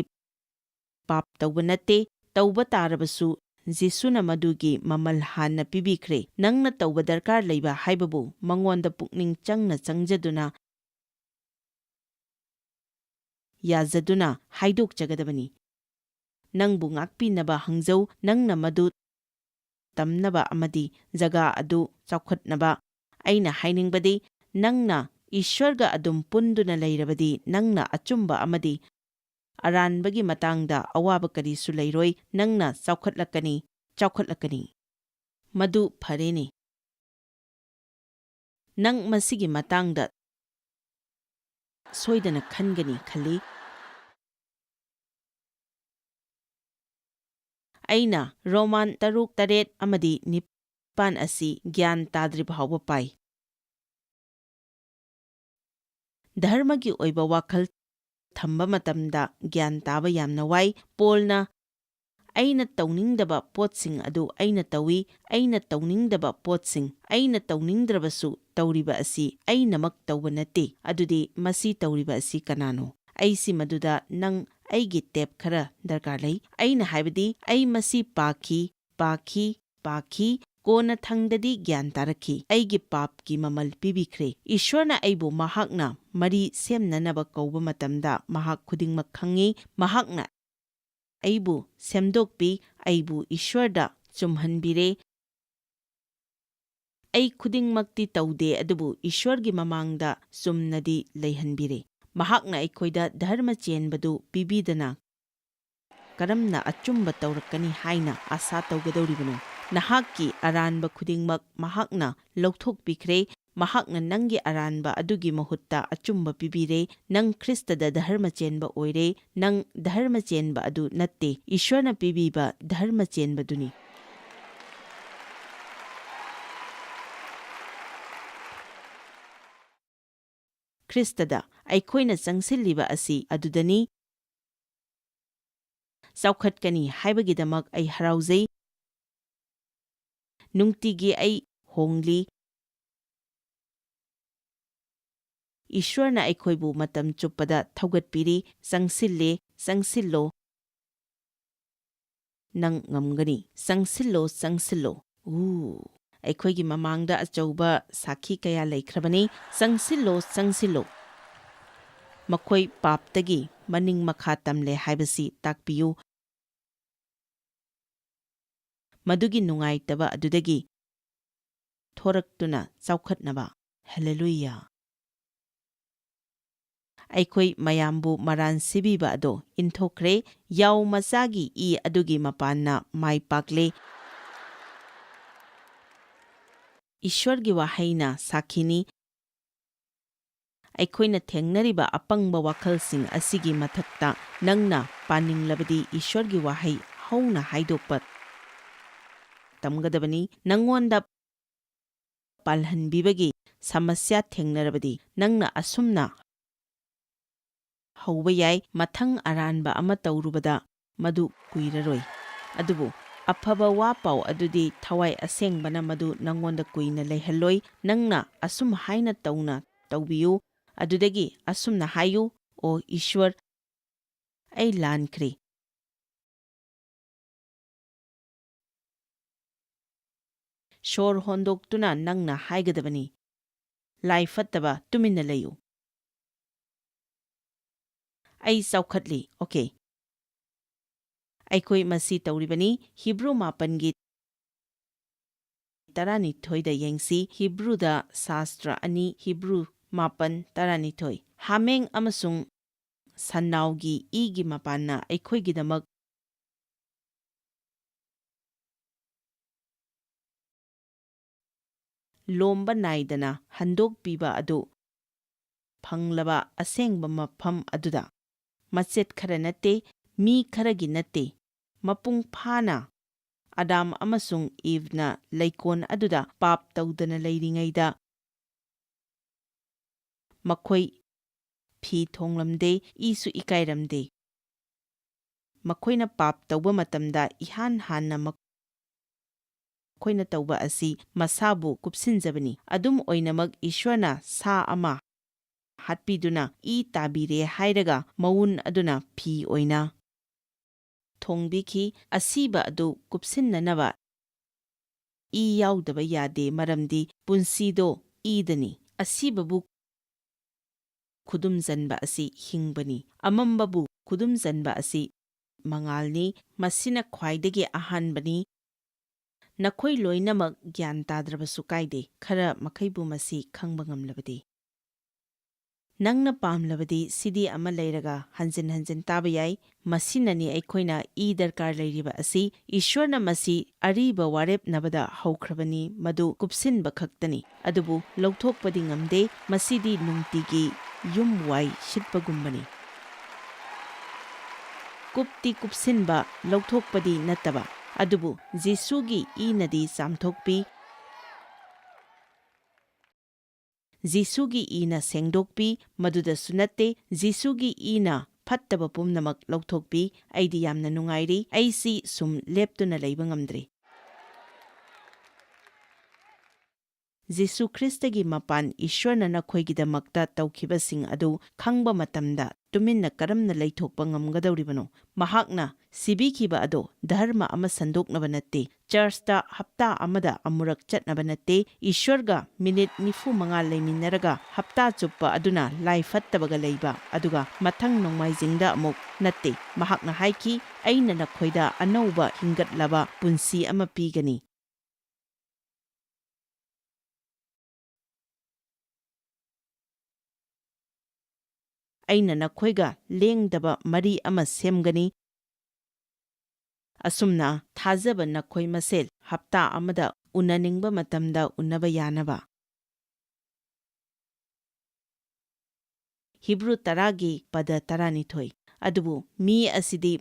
ꯄꯥꯞ ꯇꯧꯕ ꯅꯠꯇꯦ꯫ ꯇꯧꯕ ꯇꯥꯔꯕꯁꯨ, ꯖꯤꯁꯨꯅ ꯃꯗꯨꯒꯤ ꯃꯃꯜ ꯍꯥꯟꯅ ꯄꯤꯕꯤꯈ꯭ꯔꯦ꯫ ꯅꯪꯅ ꯇꯧꯕ ꯗꯔꯀꯥꯔ ꯂꯩꯕ ꯍꯥꯏꯕꯕꯨ ꯃꯉꯣꯟꯗ ꯄꯨꯛꯅꯤꯡ ꯆꯪꯅ ꯆꯪꯖꯗꯨꯅ, ꯌꯥꯖꯗꯨꯅ ꯍꯥꯏꯗꯣꯛꯆꯒꯗꯕꯅꯤ꯫ ꯅꯪꯕꯨ ꯉꯥꯛꯄꯤꯅꯕ ꯍꯪꯖꯧ, ꯅꯪꯅ ꯃꯗꯨ ꯇꯝꯅꯕ ꯑꯃꯗꯤ ꯖꯒꯥ ꯑꯗꯨ ꯆꯥꯎꯈꯠꯅꯕ꯫ ꯑꯩꯅ ꯍꯥꯏꯅꯤꯡꯕꯗꯤ, ꯅꯪꯅ ꯏꯁ꯭ꯋꯔꯒ ꯑꯗꯨꯝ ꯄꯨꯟꯗꯨꯅ ꯂꯩꯔꯕꯗꯤ, ꯅꯪꯅ ꯑꯆꯨꯝꯕ ꯑꯃꯗꯤ ꯑꯔꯥꯟꯕꯒꯤ ꯃꯇꯥꯡꯗ ꯑꯋꯥꯕ ꯀꯔꯤꯁꯨ ꯂꯩꯔꯣꯏ꯫ ꯅꯪꯅ ꯆꯥꯎꯈꯠꯂꯛꯀꯅꯤ, ꯆꯥꯎꯈꯠꯂꯛꯀꯅꯤ꯫ ꯃꯗꯨ ꯐꯔꯦꯅꯦ꯫ ꯅꯪ ꯃꯁꯤꯒꯤ ꯃꯇꯥꯡꯗ ꯁꯣꯏꯗꯅ ꯈꯟꯒꯅꯤ ꯈꯜꯂꯤ꯫ ꯑꯩꯅ ꯔꯣꯃꯥꯟ ꯇꯔꯨꯛ, ꯇꯔꯦꯠ ꯑꯃꯗꯤ ꯅꯤꯄꯥꯟ ꯑꯁꯤ ꯒ꯭ꯌꯥꯟ ꯇꯥꯗ꯭ꯔꯤꯕ ꯐꯥꯎꯕ ꯄꯥꯏ꯫ ꯙꯔꯃꯒꯤ ꯑꯣꯏꯕ ꯋꯥꯈꯜ ꯊꯝꯕ ꯃꯇꯝꯗ ꯒ꯭ꯌꯥꯟ ꯇꯥꯕ ꯌꯥꯝꯅ ꯋꯥꯏ꯫ ꯄꯣꯜꯅ "ꯑꯩꯅ ꯇꯧꯅꯤꯡꯗꯕ ꯄꯣꯠꯁꯤꯡ ꯑꯗꯨ ꯑꯩꯅ ꯇꯧꯏ, ꯑꯩꯅ ꯇꯧꯅꯤꯡꯗꯕ ꯄꯣꯠꯁꯤꯡ, ꯑꯩꯅ ꯇꯧꯅꯤꯡꯗ꯭ꯔꯕꯁꯨ ꯇꯧꯔꯤꯕ ꯑꯁꯤ ꯑꯩꯅꯃꯛ ꯇꯧꯕ ꯅꯠꯇꯦ꯫ ꯑꯗꯨꯗꯤ ꯃꯁꯤ ꯇꯧꯔꯤꯕ ꯑꯁꯤ ꯀꯅꯥꯅꯣ?" ꯑꯩꯁꯤ ꯃꯗꯨꯗ ꯅꯪ ꯑꯩꯒꯤ ꯇꯦꯞ ꯈꯔ ꯗꯔꯀꯥꯔ ꯂꯩ꯫ ꯑꯩꯅ ꯍꯥꯏꯕꯗꯤ, ꯑꯩ ꯃꯁꯤ ꯄꯥꯈꯤ, ꯄꯥꯈꯤ, ꯄꯥꯈꯤ, ꯀꯣꯟꯅꯊꯪꯗꯗꯤ ꯒ꯭ꯌꯥꯟ ꯇꯥꯔꯛꯈꯤ꯫ ꯑꯩꯒꯤ ꯄꯥꯞꯀꯤ ꯃꯃꯜ ꯄꯤꯕꯤꯈ꯭ꯔꯦ꯫ ꯏꯁ꯭ꯋꯔꯅ ꯑꯩꯕꯨ ꯃꯍꯥꯛꯅ ꯃꯔꯤ ꯁꯦꯝꯅꯅꯕ ꯀꯧꯕ ꯃꯇꯝꯗ ꯃꯍꯥꯛ ꯈꯨꯗꯤꯡꯃꯛ ꯈꯪꯏ꯫ ꯃꯍꯥꯛꯅ ꯑꯩꯕꯨ ꯁꯦꯝꯗꯣꯛꯄꯤ, ꯑꯩꯕꯨ ꯏꯁ꯭ꯋꯔꯗ ꯆꯨꯝꯍꯟꯕꯤꯔꯦ꯫ ꯑꯩ ꯈꯨꯗꯤꯡꯃꯛꯇꯤ ꯇꯧꯗꯦ, ꯑꯗꯨꯕꯨ ꯏꯁ꯭ꯋꯔꯒꯤ ꯃꯃꯥꯡꯗ ꯆꯨꯝꯅꯗꯤ ꯂꯩꯍꯟꯕꯤꯔꯦ꯫ ꯃꯍꯥꯛꯅ ꯑꯩꯈꯣꯏꯗ ꯙꯔꯃ ꯆꯦꯟꯕꯗꯨ ꯄꯤꯕꯤꯗꯅ ꯀꯔꯝꯅ ꯑꯆꯨꯝꯕ ꯇꯧꯔꯛꯀꯅꯤ ꯍꯥꯏꯅ ꯑꯥꯁꯥ ꯇꯧꯒꯗꯧꯔꯤꯕꯅꯣ? ꯅꯍꯥꯛꯀꯤ ꯑꯔꯥꯟꯕ ꯈꯨꯗꯤꯡꯃꯛ ꯃꯍꯥꯛꯅ ꯂꯧꯊꯣꯛꯄꯤꯈ꯭ꯔꯦ꯫ ꯃꯍꯥꯛꯅ ꯅꯪꯒꯤ ꯑꯔꯥꯟꯕ ꯑꯗꯨꯒꯤ ꯃꯍꯨꯠꯇ ꯑꯆꯨꯝꯕ ꯄꯤꯕꯤꯔꯦ꯫ ꯅꯪ ꯈ꯭ꯔꯤꯁꯇꯗ ꯙꯔꯃ ꯆꯦꯟꯕ ꯑꯣꯏꯔꯦ꯫ ꯅꯪ ꯙꯔꯃ ꯆꯦꯟꯕ ꯑꯗꯨ ꯅꯠꯇꯦ, ꯏꯁ꯭ꯋꯔꯅ ꯄꯤꯕꯤꯕ ꯙꯔꯃ ꯆꯦꯟꯕꯗꯨꯅꯤ꯫ ꯈ꯭ꯔꯤꯁꯇꯗ ꯑꯩꯈꯣꯏꯅ ꯆꯪꯁꯤꯜꯂꯤꯕ ꯑꯁꯤ ꯑꯗꯨꯗꯅꯤ꯫ ꯆꯥꯎꯈꯠꯀꯅꯤ ꯍꯥꯏꯕꯒꯤꯗꯃꯛ ꯑꯩ ꯍꯔꯥꯎꯖꯩ꯫ ꯅꯨꯡꯇꯤꯒꯤ ꯑꯩ ꯍꯣꯡꯂꯤ꯫ ꯏꯁ꯭ꯋꯔꯅ ꯑꯩꯈꯣꯏꯕꯨ ꯃꯇꯝ ꯆꯨꯞꯄꯗ ꯊꯧꯒꯠꯄꯤꯔꯤ꯫ ꯆꯪꯁꯤꯜꯂꯦ, ꯆꯪꯁꯤꯜꯂꯣ꯫ ꯅꯪ ꯉꯝꯒꯅꯤ꯫ ꯆꯪꯁꯤꯜꯂꯣ, ꯆꯪꯁꯤꯜꯂꯣ꯫ ꯎ, ꯑꯩꯈꯣꯏꯒꯤ ꯃꯃꯥꯡꯗ ꯑꯆꯧꯕ ꯁꯥꯈꯤ ꯀꯌꯥ ꯂꯩꯈ꯭ꯔꯕꯅꯤ꯫ ꯆꯪꯁꯤꯜꯂꯣ, ꯆꯪꯁꯤꯜꯂꯣ꯫ ꯃꯈꯣꯏ ꯄꯥꯞꯇꯒꯤ ꯃꯅꯤꯡ ꯃꯈꯥ ꯇꯝꯂꯦ ꯍꯥꯏꯕꯁꯤ ꯇꯥꯛꯄꯤꯌꯨ꯫ ꯃꯗꯨꯒꯤ ꯅꯨꯡꯉꯥꯏꯇꯕ ꯑꯗꯨꯗꯒꯤ ꯊꯣꯔꯛꯇꯨꯅ ꯆꯥꯎꯈꯠꯅꯕ꯫ ꯍꯦꯂꯦꯂꯨꯌꯥ! ꯑꯩꯈꯣꯏ ꯃꯌꯥꯝꯕꯨ ꯃꯔꯥꯟ ꯁꯤꯕꯤꯕ ꯑꯗꯣ ꯏꯟꯊꯣꯛꯈ꯭ꯔꯦ꯫ ꯌꯥꯎ ꯃꯆꯥꯒꯤ ꯏ ꯑꯗꯨꯒꯤ ꯃꯄꯥꯟꯅ ꯃꯥꯏ ꯄꯥꯛꯂꯦ꯫ ꯏꯁ꯭ꯋꯔꯒꯤ ꯋꯥꯍꯩꯅ ꯁꯥꯈꯤꯅꯤ꯫ ꯑꯩꯈꯣꯏꯅ ꯊꯦꯡꯅꯔꯤꯕ ꯑꯄꯪꯕ ꯋꯥꯈꯜꯁꯤꯡ ꯑꯁꯤꯒꯤ ꯃꯊꯛꯇ ꯅꯪꯅ ꯄꯥꯅꯤꯡꯂꯕꯗꯤ ꯏꯁ꯭ꯋꯔꯒꯤ ꯋꯥꯍꯩ ꯍꯧꯅ ꯍꯥꯏꯗꯣꯛꯄ ꯇꯝꯒꯗꯕꯅꯤ꯫ ꯅꯪꯉꯣꯟꯗ ꯄꯥꯜꯍꯟꯕꯤꯕꯒꯤ ꯁꯃꯁ꯭ꯌꯥ ꯊꯦꯡꯅꯔꯕꯗꯤ ꯅꯪꯅ ꯑꯁꯨꯝꯅ ꯍꯧꯕ ꯌꯥꯏ, ꯃꯊꯪ ꯑꯔꯥꯟꯕ ꯑꯃ ꯇꯧꯔꯨꯕꯗ ꯃꯗꯨ ꯀꯨꯏꯔꯔꯣꯏ꯫ ꯑꯗꯨꯕꯨ ꯑꯐꯕ ꯋꯥ ꯄꯥꯎ ꯑꯗꯨꯗꯤ ꯊꯋꯥꯏ ꯑꯁꯦꯡꯕꯅ ꯃꯗꯨ ꯅꯪꯉꯣꯟꯗ ꯀꯨꯏꯅ ꯂꯩꯍꯜꯂꯣꯏ꯫ ꯅꯪꯅ ꯑꯁꯨꯝ ꯍꯥꯏꯅ ꯇꯧꯅ ꯇꯧꯕꯤꯌꯨ꯫ ꯑꯗꯨꯗꯒꯤ ꯑꯁꯨꯝꯅ ꯍꯥꯏꯌꯨ, "ꯑꯣ ꯏꯁ꯭ꯋꯔ, ꯑꯩ ꯂꯥꯟꯈ꯭ꯔꯦ꯫ ꯁꯣꯔ ꯍꯣꯟꯗꯣꯛꯇꯨꯅ ꯅꯪꯅ ꯍꯥꯏꯒꯗꯕꯅꯤ, "ꯂꯥꯏ ꯐꯠꯇꯕ, ꯇꯨꯃꯤꯟꯅ ꯂꯩꯌꯨ꯫ ꯑꯩ ꯆꯥꯎꯈꯠꯂꯤ, ꯑꯣꯀꯦ"꯫ ꯑꯩꯈꯣꯏ ꯃꯁꯤ ꯇꯧꯔꯤꯕꯅꯤ꯫ ꯍꯤꯕ꯭ꯔꯨ ꯃꯥꯄꯟꯒꯤ ꯇꯔꯥꯅꯤꯊꯣꯏꯗ ꯌꯦꯡꯁꯤ꯫ ꯍꯤꯕ꯭ꯔꯨꯗ ꯁꯥꯁꯇ꯭ꯔ ꯑꯅꯤ, ꯍꯤꯕ꯭ꯔꯨ ꯃꯥꯄꯟ ꯇꯔꯥꯅꯤꯊꯣꯏ꯫ ꯍꯥꯃꯦꯡ ꯑꯃꯁꯨꯡ ꯁꯟꯅꯥꯎꯒꯤ ꯏꯒꯤ ꯃꯄꯥꯟꯅ ꯑꯩꯈꯣꯏꯒꯤꯗꯃꯛ ꯂꯣꯝꯕ ꯅꯥꯏꯗꯅ ꯍꯟꯗꯣꯛꯄꯤꯕ ꯑꯗꯨ ꯐꯪꯂꯕ ꯑꯁꯦꯡꯕ ꯃꯐꯝ ꯑꯗꯨꯗ꯫ ꯃꯆꯦꯠ ꯈꯔ ꯅꯠꯇꯦ, ꯃꯤ ꯈꯔꯒꯤ ꯅꯠꯇꯦ, ꯃꯄꯨꯡ ꯐꯥꯅ ꯑꯗꯥꯝ ꯑꯃꯁꯨꯡ ꯏꯚꯅ ꯂꯩꯀꯣꯜ ꯑꯗꯨꯗ ꯄꯥꯞ ꯇꯧꯗꯅ ꯂꯩꯔꯤꯉꯩꯗ ꯃꯈꯣꯏ ꯐꯤ ꯊꯣꯡꯂꯝꯗꯦ, ꯏꯁꯨ ꯏꯀꯥꯏꯔꯝꯗꯦ꯫ ꯃꯈꯣꯏꯅ ꯄꯥꯞ ꯇꯧꯕ ꯃꯇꯝꯗ ꯏꯍꯥꯟ ꯍꯥꯟꯅ ꯃꯈꯣꯏꯅ ꯇꯧꯕ ꯑꯁꯤ ꯃꯁꯥꯕꯨ ꯀꯨꯞꯁꯤꯟꯖꯕꯅꯤ꯫ ꯑꯗꯨꯝ ꯑꯣꯏꯅꯃꯛ, ꯏꯁ꯭ꯋꯔꯅ ꯁꯥ ꯑꯃ ꯍꯥꯠꯄꯤꯗꯨꯅ ꯏ ꯇꯥꯕꯤꯔꯦ ꯍꯥꯏꯔꯒ ꯃꯋꯨꯟ ꯑꯗꯨꯅ ꯐꯤ ꯑꯣꯏꯅ ꯊꯣꯡꯕꯤꯈꯤ꯫ ꯑꯁꯤꯕ ꯑꯗꯨ ꯀꯨꯞꯁꯤꯟꯅꯅꯕ ꯏ ꯌꯥꯎꯗꯕ ꯌꯥꯗꯦ, ꯃꯔꯝꯗꯤ ꯄꯨꯟꯁꯤꯗꯣ ꯏꯗꯅꯤ꯫ ꯑꯁꯤꯕꯕꯨ ꯈꯨꯗꯨꯝꯖꯟꯕ ꯑꯁꯤ ꯍꯤꯡꯕꯅꯤ, ꯑꯃꯝꯕꯕꯨ ꯈꯨꯗꯨꯝꯖꯟꯕ ꯑꯁꯤ ꯃꯉꯥꯜꯅꯤ꯫ ꯃꯁꯤꯅ ꯈ꯭ꯋꯥꯏꯗꯒꯤ ꯑꯍꯥꯟꯕꯅꯤ꯫ ꯅꯈꯣꯏ ꯂꯣꯏꯅꯃꯛ ꯒ꯭ꯌꯥꯟ ꯇꯥꯗ꯭ꯔꯕꯁꯨ ꯀꯥꯏꯗꯦ, ꯈꯔ ꯃꯈꯩꯕꯨ ꯃꯁꯤ ꯈꯪꯕ ꯉꯝꯂꯕꯗꯤ꯫ ꯅꯪꯅ ꯄꯥꯝꯂꯕꯗꯤ ꯁꯤꯗꯤ ꯑꯃ ꯂꯩꯔꯒ ꯍꯟꯖꯤꯟ ꯍꯟꯖꯤꯟ ꯇꯥꯕ ꯌꯥꯏ꯫ ꯃꯁꯤꯅꯅꯤ ꯑꯩꯈꯣꯏꯅ ꯏ ꯗꯔꯀꯥꯔ ꯂꯩꯔꯤꯕ ꯑꯁꯤ꯫ ꯏꯁ꯭ꯋꯔꯅ ꯃꯁꯤ ꯑꯔꯤꯕ ꯋꯥꯔꯦꯞꯅꯕꯗ ꯍꯧꯈ꯭ꯔꯕꯅꯤ, ꯃꯗꯨ ꯀꯨꯞꯁꯤꯟꯕ ꯈꯛꯇꯅꯤ꯫ ꯑꯗꯨꯕꯨ ꯂꯧꯊꯣꯛꯄꯗꯤ ꯉꯝꯗꯦ, ꯃꯁꯤꯗꯤ ꯅꯨꯡꯇꯤꯒꯤ ꯌꯨꯝ ꯋꯥꯏ ꯁꯤꯠꯄꯒꯨꯝꯕꯅꯤ꯫ ꯀꯨꯞꯇꯤ ꯀꯨꯞꯁꯤꯟꯕ, ꯂꯧꯊꯣꯛꯄꯗꯤ ꯅꯠꯇꯕ, ꯑꯗꯨꯕꯨ ꯖꯤꯁꯨꯒꯤ ꯏꯅꯗꯤ ꯆꯥꯝꯊꯣꯛꯄꯤ꯫ ꯖꯤꯁꯨꯒꯤ ꯏꯅ ꯁꯦꯡꯗꯣꯛꯄꯤ, ꯃꯗꯨꯗꯁꯨ ꯅꯠꯇꯦ, ꯖꯤꯁꯨꯒꯤ ꯏꯅ ꯐꯠꯇꯕ ꯄꯨꯝꯅꯃꯛ ꯂꯧꯊꯣꯛꯄꯤ꯫ ꯑꯩꯗꯤ ꯌꯥꯝꯅ ꯅꯨꯡꯉꯥꯏꯔꯤ, ꯑꯩꯁꯤ ꯁꯨꯝ ꯂꯦꯞꯇꯨꯅ ꯂꯩꯕ ꯉꯝꯗ꯭ꯔꯤ꯫ ꯖꯤꯁꯨ ꯈ꯭ꯔꯤꯁꯇꯒꯤ ꯃꯄꯥꯟ ꯏꯁ꯭ꯋꯔꯅ ꯅꯈꯣꯏꯒꯤꯗꯃꯛꯇ ꯇꯧꯈꯤꯕꯁꯤꯡ ꯑꯗꯨ ꯈꯪꯕ ꯃꯇꯝꯗ ꯇꯨꯃꯤꯟꯅ ꯀꯔꯝꯅ ꯂꯩꯊꯣꯛꯄ ꯉꯝꯒꯗꯧꯔꯤꯕꯅꯣ? ꯃꯍꯥꯛꯅ ꯁꯤꯕꯤꯈꯤꯕ ꯑꯗꯣ ꯙꯔꯃ ꯑꯃ ꯁꯟꯗꯣꯛꯅꯕ ꯅꯠꯇꯦ, ꯆꯔꯆꯇ ꯍꯞꯇꯥ ꯑꯃꯗ ꯑꯃꯨꯔꯛ ꯆꯠꯅꯕ ꯅꯠꯇꯦ, ꯏꯁ꯭ꯋꯔꯒ ꯃꯤꯅꯤꯠ ꯅꯤꯐꯨ ꯃꯉꯥ ꯂꯩꯃꯤꯟꯅꯔꯒ ꯍꯞꯇꯥ ꯆꯨꯞꯄ ꯑꯗꯨꯅ ꯂꯥꯏ ꯐꯠꯇꯕꯒ ꯂꯩꯕ, ꯑꯗꯨꯒ ꯃꯊꯪ ꯅꯣꯡꯃꯥꯏꯖꯤꯡꯗ ꯑꯃꯨꯛ ꯅꯠꯇꯦ꯫ ꯃꯍꯥꯛꯅ ꯍꯥꯏꯈꯤ, "ꯑꯩꯅ ꯅꯈꯣꯏꯗ ꯑꯅꯧꯕ ꯍꯤꯡꯒꯠꯂꯕ ꯄꯨꯟꯁꯤ ꯑꯃ ꯄꯤꯒꯅꯤ"꯫ ꯑꯩꯅ ꯅꯈꯣꯏꯒ ꯂꯦꯡꯗꯕ ꯃꯔꯤ ꯑꯃ ꯁꯦꯝꯒꯅꯤ꯫ ꯑꯁꯨꯝꯅ ꯊꯥꯖꯕ ꯅꯈꯣꯏ ꯃꯁꯦꯜ ꯍꯞꯇꯥ ꯑꯃꯗ ꯎꯅꯅꯤꯡꯕ ꯃꯇꯝꯗ ꯎꯅꯕ ꯌꯥꯅꯕ꯫ ꯍꯤꯕ꯭ꯔꯨ ꯇꯔꯥꯒꯤ ꯄꯗ ꯇꯔꯥꯅꯤꯊꯣꯏ꯫ ꯑꯗꯨꯕꯨ ꯃꯤ ꯑꯁꯤꯗꯤ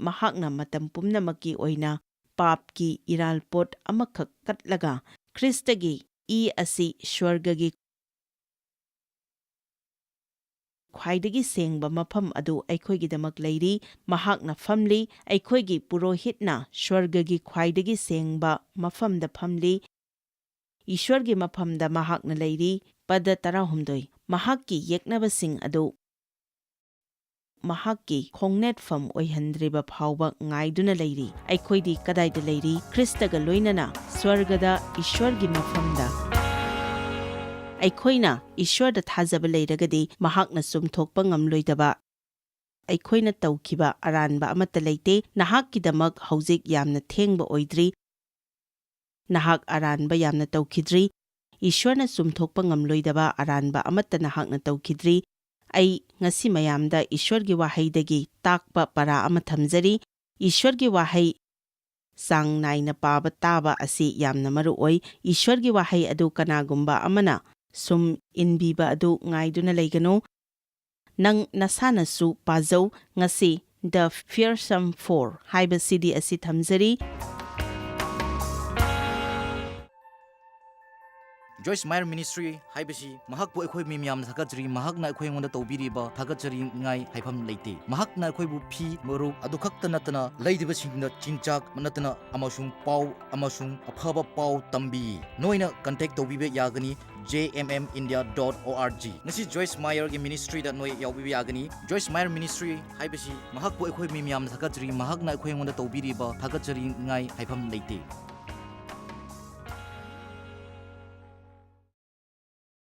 ꯃꯍꯥꯛꯅ ꯃꯇꯝ ꯄꯨꯝꯅꯃꯛꯀꯤ ꯑꯣꯏꯅ ꯄꯥꯞꯀꯤ ꯏꯔꯥꯜꯄꯣꯠ ꯑꯃꯈꯛ ꯀꯠꯂꯒ, ꯈ꯭ꯔꯤꯁꯇꯒꯤ ꯏ ꯑꯁꯤ ꯁ꯭ꯋꯔꯒꯒꯤ ꯈ꯭ꯋꯥꯏꯗꯒꯤ ꯁꯦꯡꯕ ꯃꯐꯝ ꯑꯗꯨ ꯑꯩꯈꯣꯏꯒꯤꯗꯃꯛ ꯂꯩꯔꯤ꯫ ꯃꯍꯥꯛꯅ ꯐꯝꯂꯤ, ꯑꯩꯈꯣꯏꯒꯤ ꯄꯨꯔꯣꯍꯤꯠꯅ ꯁ꯭ꯋꯔꯒꯒꯤ ꯈ꯭ꯋꯥꯏꯗꯒꯤ ꯁꯦꯡꯕ ꯃꯐꯝꯗ ꯐꯝꯂꯤ꯫ ꯏꯁ꯭ꯋꯔꯒꯤ ꯃꯐꯝꯗ ꯃꯍꯥꯛꯅ ꯂꯩꯔꯤ꯫ ꯄꯗ ꯇꯔꯥꯍꯨꯝꯗꯣꯏ꯫ ꯃꯍꯥꯛꯀꯤ ꯌꯦꯛꯅꯕꯁꯤꯡ ꯑꯗꯨ ꯃꯍꯥꯛꯀꯤ ꯈꯣꯡꯅꯦꯠꯐꯝ ꯑꯣꯏꯍꯟꯗ꯭ꯔꯤꯕ ꯐꯥꯎꯕ ꯉꯥꯏꯗꯨꯅ ꯂꯩꯔꯤ꯫ ꯑꯩꯈꯣꯏꯗꯤ ꯀꯗꯥꯏꯗ ꯂꯩꯔꯤ? ꯈ꯭ꯔꯤꯁꯇꯒ ꯂꯣꯏꯅꯅ ꯁ꯭ꯋꯔꯒꯗ, ꯏꯁ꯭ꯋꯔꯒꯤ ꯃꯐꯝꯗ꯫ ꯑꯩꯈꯣꯏꯅ ꯏꯁ꯭ꯋꯔꯗ ꯊꯥꯖꯕ ꯂꯩꯔꯒꯗꯤ ꯃꯍꯥꯛꯅ ꯆꯨꯝꯊꯣꯛꯄ ꯉꯝꯂꯣꯏꯗꯕ ꯑꯩꯈꯣꯏꯅ ꯇꯧꯈꯤꯕ ꯑꯔꯥꯟꯕ ꯑꯃꯠꯇ ꯂꯩꯇꯦ꯫ ꯅꯍꯥꯛꯀꯤꯗꯃꯛ ꯍꯧꯖꯤꯛ ꯌꯥꯝꯅ ꯊꯦꯡꯕ ꯑꯣꯏꯗ꯭ꯔꯤ꯫ ꯅꯍꯥꯛ ꯑꯔꯥꯟꯕ ꯌꯥꯝꯅ ꯇꯧꯈꯤꯗ꯭ꯔꯤ꯫ ꯏꯁ꯭ꯋꯔꯅ ꯆꯨꯝꯊꯣꯛꯄ ꯉꯝꯂꯣꯏꯗꯕ ꯑꯔꯥꯟꯕ ꯑꯃꯠꯇ ꯅꯍꯥꯛꯅ ꯇꯧꯈꯤꯗ꯭ꯔꯤ꯫ ꯑꯩ ꯉꯁꯤ ꯃꯌꯥꯝꯗ ꯏꯁ꯭ꯋꯔꯒꯤ ꯋꯥꯍꯩꯗꯒꯤ ꯇꯥꯛꯄ ꯄꯔꯥ ꯑꯃ ꯊꯝꯖꯔꯤ꯫ ꯏꯁ꯭ꯋꯔꯒꯤ ꯋꯥꯍꯩ ꯆꯥꯡ ꯅꯥꯏꯅ ꯄꯥꯕ ꯇꯥꯕ ꯑꯁꯤ ꯌꯥꯝꯅ ꯃꯔꯨ ꯑꯣꯏ꯫ ꯏꯁ꯭ꯋꯔꯒꯤ ꯋꯥꯍꯩ ꯑꯗꯨ ꯀꯅꯥꯒꯨꯝꯕ ꯑꯃꯅ ꯁꯨꯝ ꯏꯟꯕꯤꯕ ꯑꯗꯨ ꯉꯥꯏꯗꯨꯅ ꯂꯩꯒꯅꯨ꯫ ꯅꯪ ꯅꯁꯥꯅꯁꯨ ꯄꯥꯖꯧ꯫ ꯉꯁꯤ The Fearsome Four ꯍꯥꯏꯕ ꯁꯤꯗꯤ ꯑꯁꯤ ꯊꯝꯖꯔꯤ꯫ ꯖꯣꯏꯁ ꯃꯥꯌꯔ ꯃꯤꯅꯤꯁꯇ꯭ꯔꯤ ꯍꯥꯏꯕꯁꯤ ꯃꯍꯥꯛꯄꯨ ꯑꯩꯈꯣꯏ ꯃꯤ ꯃꯌꯥꯝꯅ ꯊꯥꯒꯠꯆꯔꯤ꯫ ꯃꯍꯥꯛꯅ ꯑꯩꯈꯣꯏ ꯑꯩꯉꯣꯟꯗ ꯇꯧꯕꯤꯔꯤꯕ ꯊꯥꯒꯠꯆꯅꯤꯡꯉꯥꯏ ꯍꯥꯏꯐꯝ ꯂꯩꯇꯦ꯫ ꯃꯍꯥꯛꯅ ꯑꯩꯈꯣꯏꯕꯨ ꯐꯤ, ꯃꯔꯨꯞ ꯑꯗꯨ ꯈꯛꯇ ꯅꯠꯇꯅ ꯂꯩꯔꯤꯕꯁꯤꯡꯗ ꯆꯤꯟꯖꯥꯛ ꯅꯠꯇꯅ ꯑꯃꯁꯨꯡ ꯄꯥꯎ ꯑꯃꯁꯨꯡ ꯑꯐꯕ ꯄꯥꯎ ꯇꯝꯕꯤ꯫ ꯅꯣꯏꯅ ꯀꯟꯇꯦꯛ ꯇꯧꯕꯤꯕ ꯌꯥꯒꯅꯤ J M M India dot O R G꯫ ꯉꯁꯤ ꯖꯣꯏꯁ ꯃꯥꯌꯔꯒꯤ ꯃꯤꯅꯤꯁꯇ꯭ꯔꯤꯗ ꯅꯣꯏ ꯌꯥꯎꯕꯤꯕ ꯌꯥꯒꯅꯤ꯫ ꯖꯣꯏꯁ ꯃꯥꯌꯔ ꯃꯤꯅꯤꯁꯇ꯭ꯔꯤ ꯍꯥꯏꯕꯁꯤ ꯃꯍꯥꯛꯄꯨ ꯑꯩꯈꯣꯏ ꯃꯤ ꯃꯌꯥꯝꯅ ꯊꯥꯒꯠꯆꯔꯤ꯫ ꯃꯍꯥꯛꯅ ꯑꯩꯈꯣꯏ ꯑꯩꯉꯣꯟꯗ ꯇꯧꯕꯤꯔꯤꯕ ꯊꯥꯒꯠꯆꯅꯤꯡꯉꯥꯏ ꯍꯥꯏꯐꯝ ꯂꯩꯇꯦ꯫